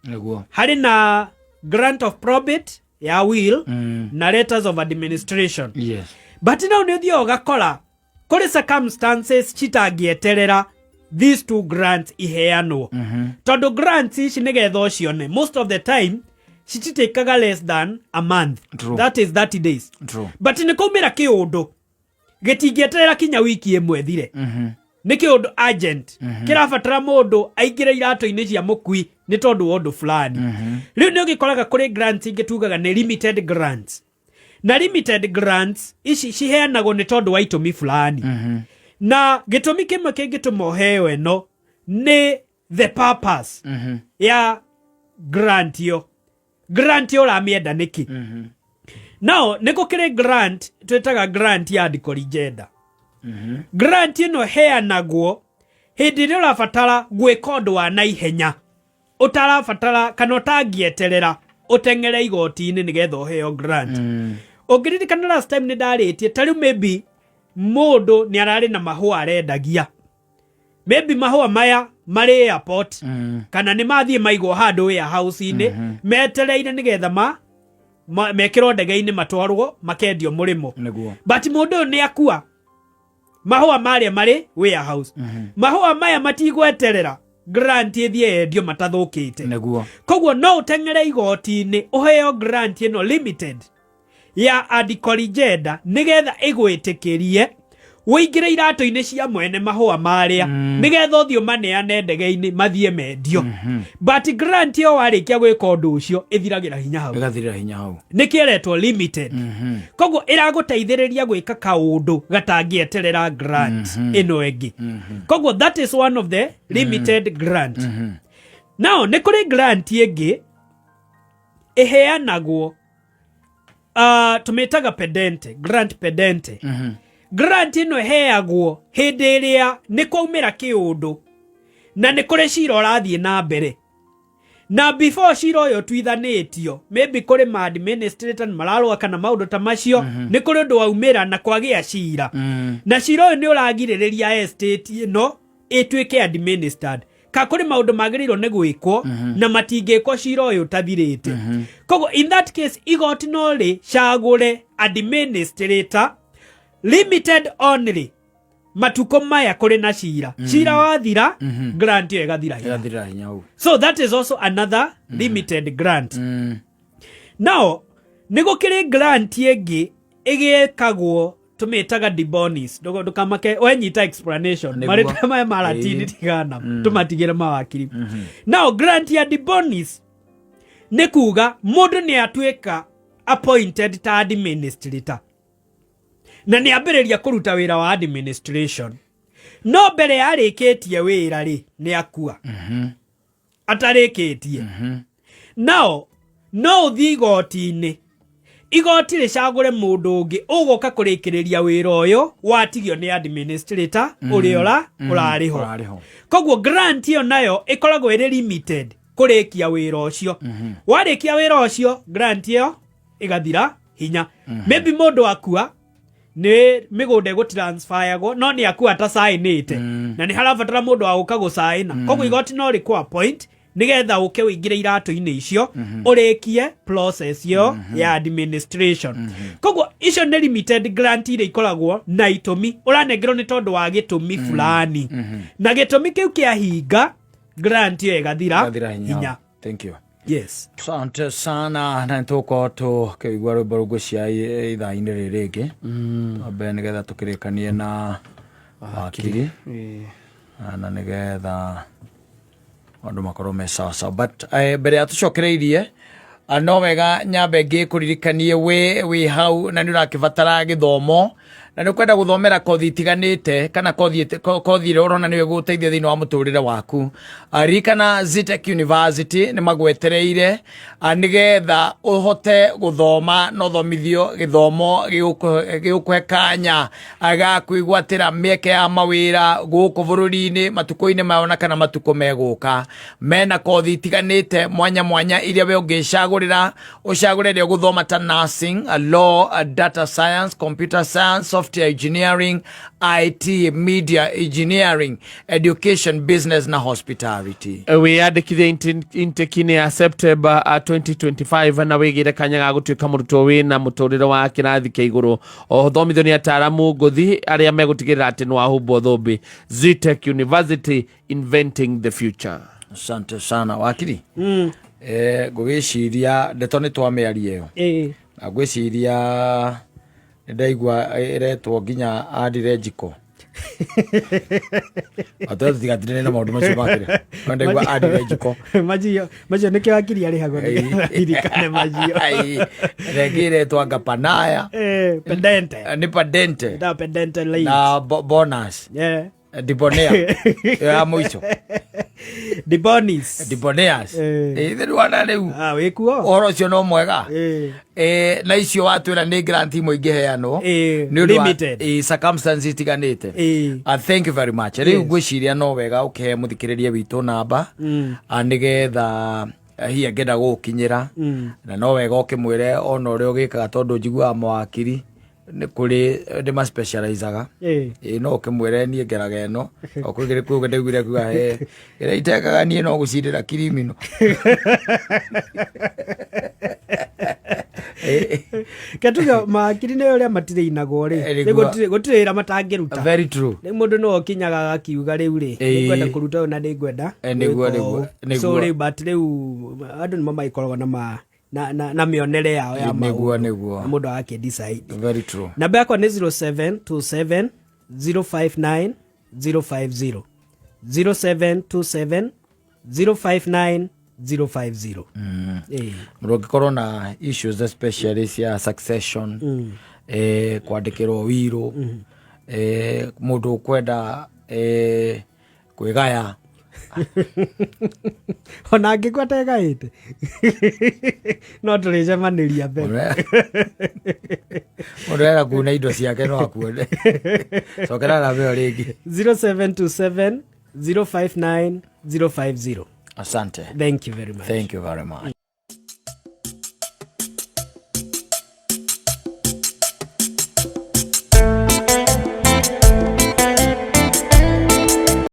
S3: Harĩ na grant of probate ya will na letters of administration. But now nĩ ũthiaga ũgakora kũrĩ circumstances citangĩeterera these two grants iheanwo, tondũ grants ici, nĩgetha ũcione, most of the time cititĩkaga less than a month. That is 30 days. But nĩ kũmĩra kĩũndũ gĩtingĩeterera kinya wiki ĩmwe thire, nĩ kĩũndũ urgent kĩrabatara mũndũ aingĩre iratũ-inĩ cia mũkui nĩ tondũ wa ũndũ fulani. Rĩu nĩ ũgĩkoraga kũrĩ grants ingĩ tugaga nĩ limited grants, na limited grants ici ciheanagwo nĩ tondũ wa itũmi fulani, na gĩtũmi kĩmwe kĩngĩtũma ũheo ĩno nĩ the purpose ya grant ĩyo. Grant ĩyo ũramĩenda nĩkĩ? Now nĩ gũkĩrĩ grant twĩtaga grant ya ad corrigenda. Grant ĩno ĩheanagwo hĩndĩ ĩrĩa ũrabatara gwĩka ũndũ wa naihenya, ũtarabatara kana ũtangĩeterera ũteng'ere igoti-inĩ nĩgetha ũheo grant. Ũngĩririkana last time nĩ ndarĩtie, ta rĩu maybe mũndũ nĩ ararĩ na mahũa arendagia, maybe mahũa maya marĩ airport kana nĩ mathiĩ maigwo handũ warehouse-inĩ metereire nĩgetha ma mekĩrwo ndege-inĩ matwarwo makendio mũrĩmo. But mũndũ ũyũ nĩ akua, mahũa marĩa marĩ warehouse, mahũa maya matigweterera grant ĩthiĩ yendio matathũkĩte. Koguo no ũteng'ere igoti-inĩ ũheo grant ĩno limited ya ad corrigenda, nĩgetha ĩgwĩtĩkĩrie ũingĩre iratũ-inĩ cia mwene mahũa marĩa, nĩgetha ũthiĩ ũmaneane ndege-inĩ mathiĩ mendio. But grant ĩyo warĩkia gwĩka ũndũ ũcio ĩthiragĩra hinya hau.
S1: Ĩgathirĩra hinya hau.
S3: Nĩkĩeretwo limited. Koguo ĩragũteithĩrĩria gwĩka kaũndũ gatangĩeterera grant ĩno ĩngĩ. Koguo that is one of the limited grant. Now nĩ kũrĩ grant ĩngĩ ĩheanagwo, tũmĩtaga pendente, grant pendente. Grant ĩno ĩheagwo hĩndĩ ĩrĩa nĩ kwaumĩra kĩũndũ na nĩ kũrĩ cira ũrathiĩ na mbere, na before cira ũyũ ũtuithanĩtio, maybe kũrĩ ma administrator nĩ mararũa kana maũndũ ta macio, nĩ kũrĩ ũndũ waumĩra na kwagĩa cira, na cira ũyũ nĩ ũragirĩrĩria estate ĩno ĩtuĩke administered, ka kũrĩ maũndũ magĩrĩirwo nĩ gwĩkwo na matingĩkwo cira ũyũ ũtathirĩte. Koguo in that case igoti no rĩcagũre administrator limited only matukũ maya kũrĩ na cira. Cira wathira, grant ĩyo ĩgathira hinya.
S1: Ĩgathirĩra hinya hau.
S3: So that is also another limited grant. Now nĩ gũkĩrĩ grant ĩngĩ ĩgĩkagwo tũmĩtaga de bonis. Ndũkamake wenyita explanation. Marĩtwa maya ma Latini, tigana tũmatigĩre mawakiri. Now grant ya de bonis nĩ kuga mũndũ nĩ atuĩka appointed ta administrator na nĩ ambĩrĩria kũruta wĩra wa administration, no mbere yarĩkĩtie wĩra rĩ, nĩ akua atarĩkĩtie. Nao no ũthiĩ igoti-inĩ, igoti rĩcagũre mũndũ ũngĩ ũgũka kũrĩkĩrĩria wĩra ũyũ watigio nĩ administrator ũrĩa ũrarĩ ho.
S1: Ũrarĩ ho.
S3: Koguo grant ĩyo nayo ĩkoragwo ĩrĩ limited kũrĩkia wĩra ũcio. Warĩkia wĩra ũcio, grant ĩyo ĩgathira hinya. Maybe mũndũ akua, nĩ mĩgũnda ĩgũtransferagwo, no nĩ akua atacainĩte na nĩ harabatara mũndũ wa gũka gũcaina. Koguo igoti no rĩkũ appoint nĩgetha ũke ũingĩre iratũ-inĩ icio ũrĩkie process ĩyo ya administration. Koguo icio nĩ limited grant iria ikoragwo na itũmi, ũranengerwo nĩ tondũ wa gĩtũmi fulani, na gĩtũmi kĩu kĩahinga, grant ĩyo ĩgathira
S1: Ĩgathira hinya.
S3: hinya.
S1: Thank you.
S3: Yes.
S1: Asante sana, na nĩtũgũkorwo tũkĩigua rwĩmbo rũngũ cia ithaa-inĩ rĩrĩ rĩngĩ, twambe nĩgetha tũkĩrĩkanie na wakiri na nĩgetha maũndũ makorwo me sawa sawa. But mbere ya tũcokereirie, No wega nyambe ngĩkũririkanie wĩ wĩ hau na nĩ ũrakĩbatara gĩthomo na nĩ ũkwenda gũthomera kothi itiganĩte kana kothi kothi ĩrĩa ũrona nĩyo ĩgũgũteithia thĩinĩ wa mũtũrĩre waku. Ririkana Zetech University nĩ magwetereire nĩgetha ũhote gũthoma na ũthomithio gĩthomo gĩgũkũhe kanya ga kwĩgwatĩra mĩeke ya mawĩra gũkũ bũrũri-inĩ matukũ-inĩ maya ona kana matukũ megũka. Mena kothi itiganĩte mwanya mwanya iria we ũngĩcagũrĩra, ũcagũre ĩrĩa ũgũthoma ta nursing, law, data science, computer science, software engineering, IT, media engineering, education, business na hospitality.
S2: Wĩyandĩkithie intake-inĩ ya September 2025 na wĩgĩre kanya ga gũtuĩka mũrutwo wĩna mũtũrĩre wa kĩrathi kĩa igũrũ. Oho thomithio nĩ ataaramu ngũthi arĩa megũtigĩrĩra atĩ nĩwahumbwo thũmbĩ. Zetech University, inventing the future.
S1: Asante sana wakiri. Ngũgĩciria ndeto nĩ twamĩaria ĩyo na ngwĩciria nĩ ndaigua ĩretwo nginya andire njiko atwe tũtigatindane na maũndũ macio makĩrĩ no ndaigua andire njiko.
S3: Macio macio nĩkĩo akiri arĩhagwo nĩgetha aririkane macio.
S1: Ai, rĩngĩ ĩretwo anga panaya.
S3: Pendente.
S1: Nĩ padente.
S3: Da pendente late.
S1: Na bonus.
S3: Yeah.
S1: Debonair ĩyo ya mũico.
S3: Debonis.
S1: Debonaires. Ĩthĩ rĩu
S3: Ah, wĩkuo.
S1: Ũhoro ũcio no mwega. Na icio watwĩra nĩ grant imwe ingĩheanwo nĩ ũndũ wa
S3: Limited.
S1: Circumstances itiganĩte. Thank you very much. Rĩu ngwĩciria no wega ũkĩhe mũthikĩrĩria witũ namba nĩgetha hihi angĩenda gũgũkinyĩra, na no wega ũkĩmwĩre ona ũrĩa ũgĩkaga, tondũ njiguaga mawakiri nĩ kũrĩ nĩ ma specializaga. Ĩĩ, no ũkĩmwĩre niĩ ngeraga ĩno o kwĩ kwĩ ndaiguire kuga he ĩrĩa itekaga niĩ no gũcindĩra criminal.
S3: Ketuge mawakiri nĩ ũrĩa matirĩinagwo rĩ.
S1: Nĩguo.
S3: Gũtirĩ wĩra matangĩruta.
S1: Very true.
S3: Rĩu mũndũ no okinyaga agakiuga rĩu rĩ, nĩngwenda kũruta ũyũ na nĩngwenda
S1: Nĩguo,
S3: gwĩka
S1: nĩguo,
S3: ũũ. So
S1: nĩguo.
S3: rĩu, but rĩu andũ nĩmo magĩkoragwo na mĩonere yao ya
S1: Nĩguo,
S3: maũndũ.
S1: Nĩguo.
S3: Na mũndũ agakĩ decide.
S1: Very true.
S3: Namba yakwa nĩ 0727 059 050, 0727 059 050.
S1: Mũndũ ũngĩkorwo na issues especially cia succession, kwandĩkĩrwo wirũ, mũndũ ũkwenda kwĩgaya.
S3: Ona angĩkorwo ategaĩte no tũrĩcemanĩria mbere.
S1: Mũndũ ena kuna indo ciake no akuone. Cokera namba ĩyo rĩngĩ.
S3: 0727 059 050.
S1: Asante.
S3: Thank you very much.
S1: Thank you very much.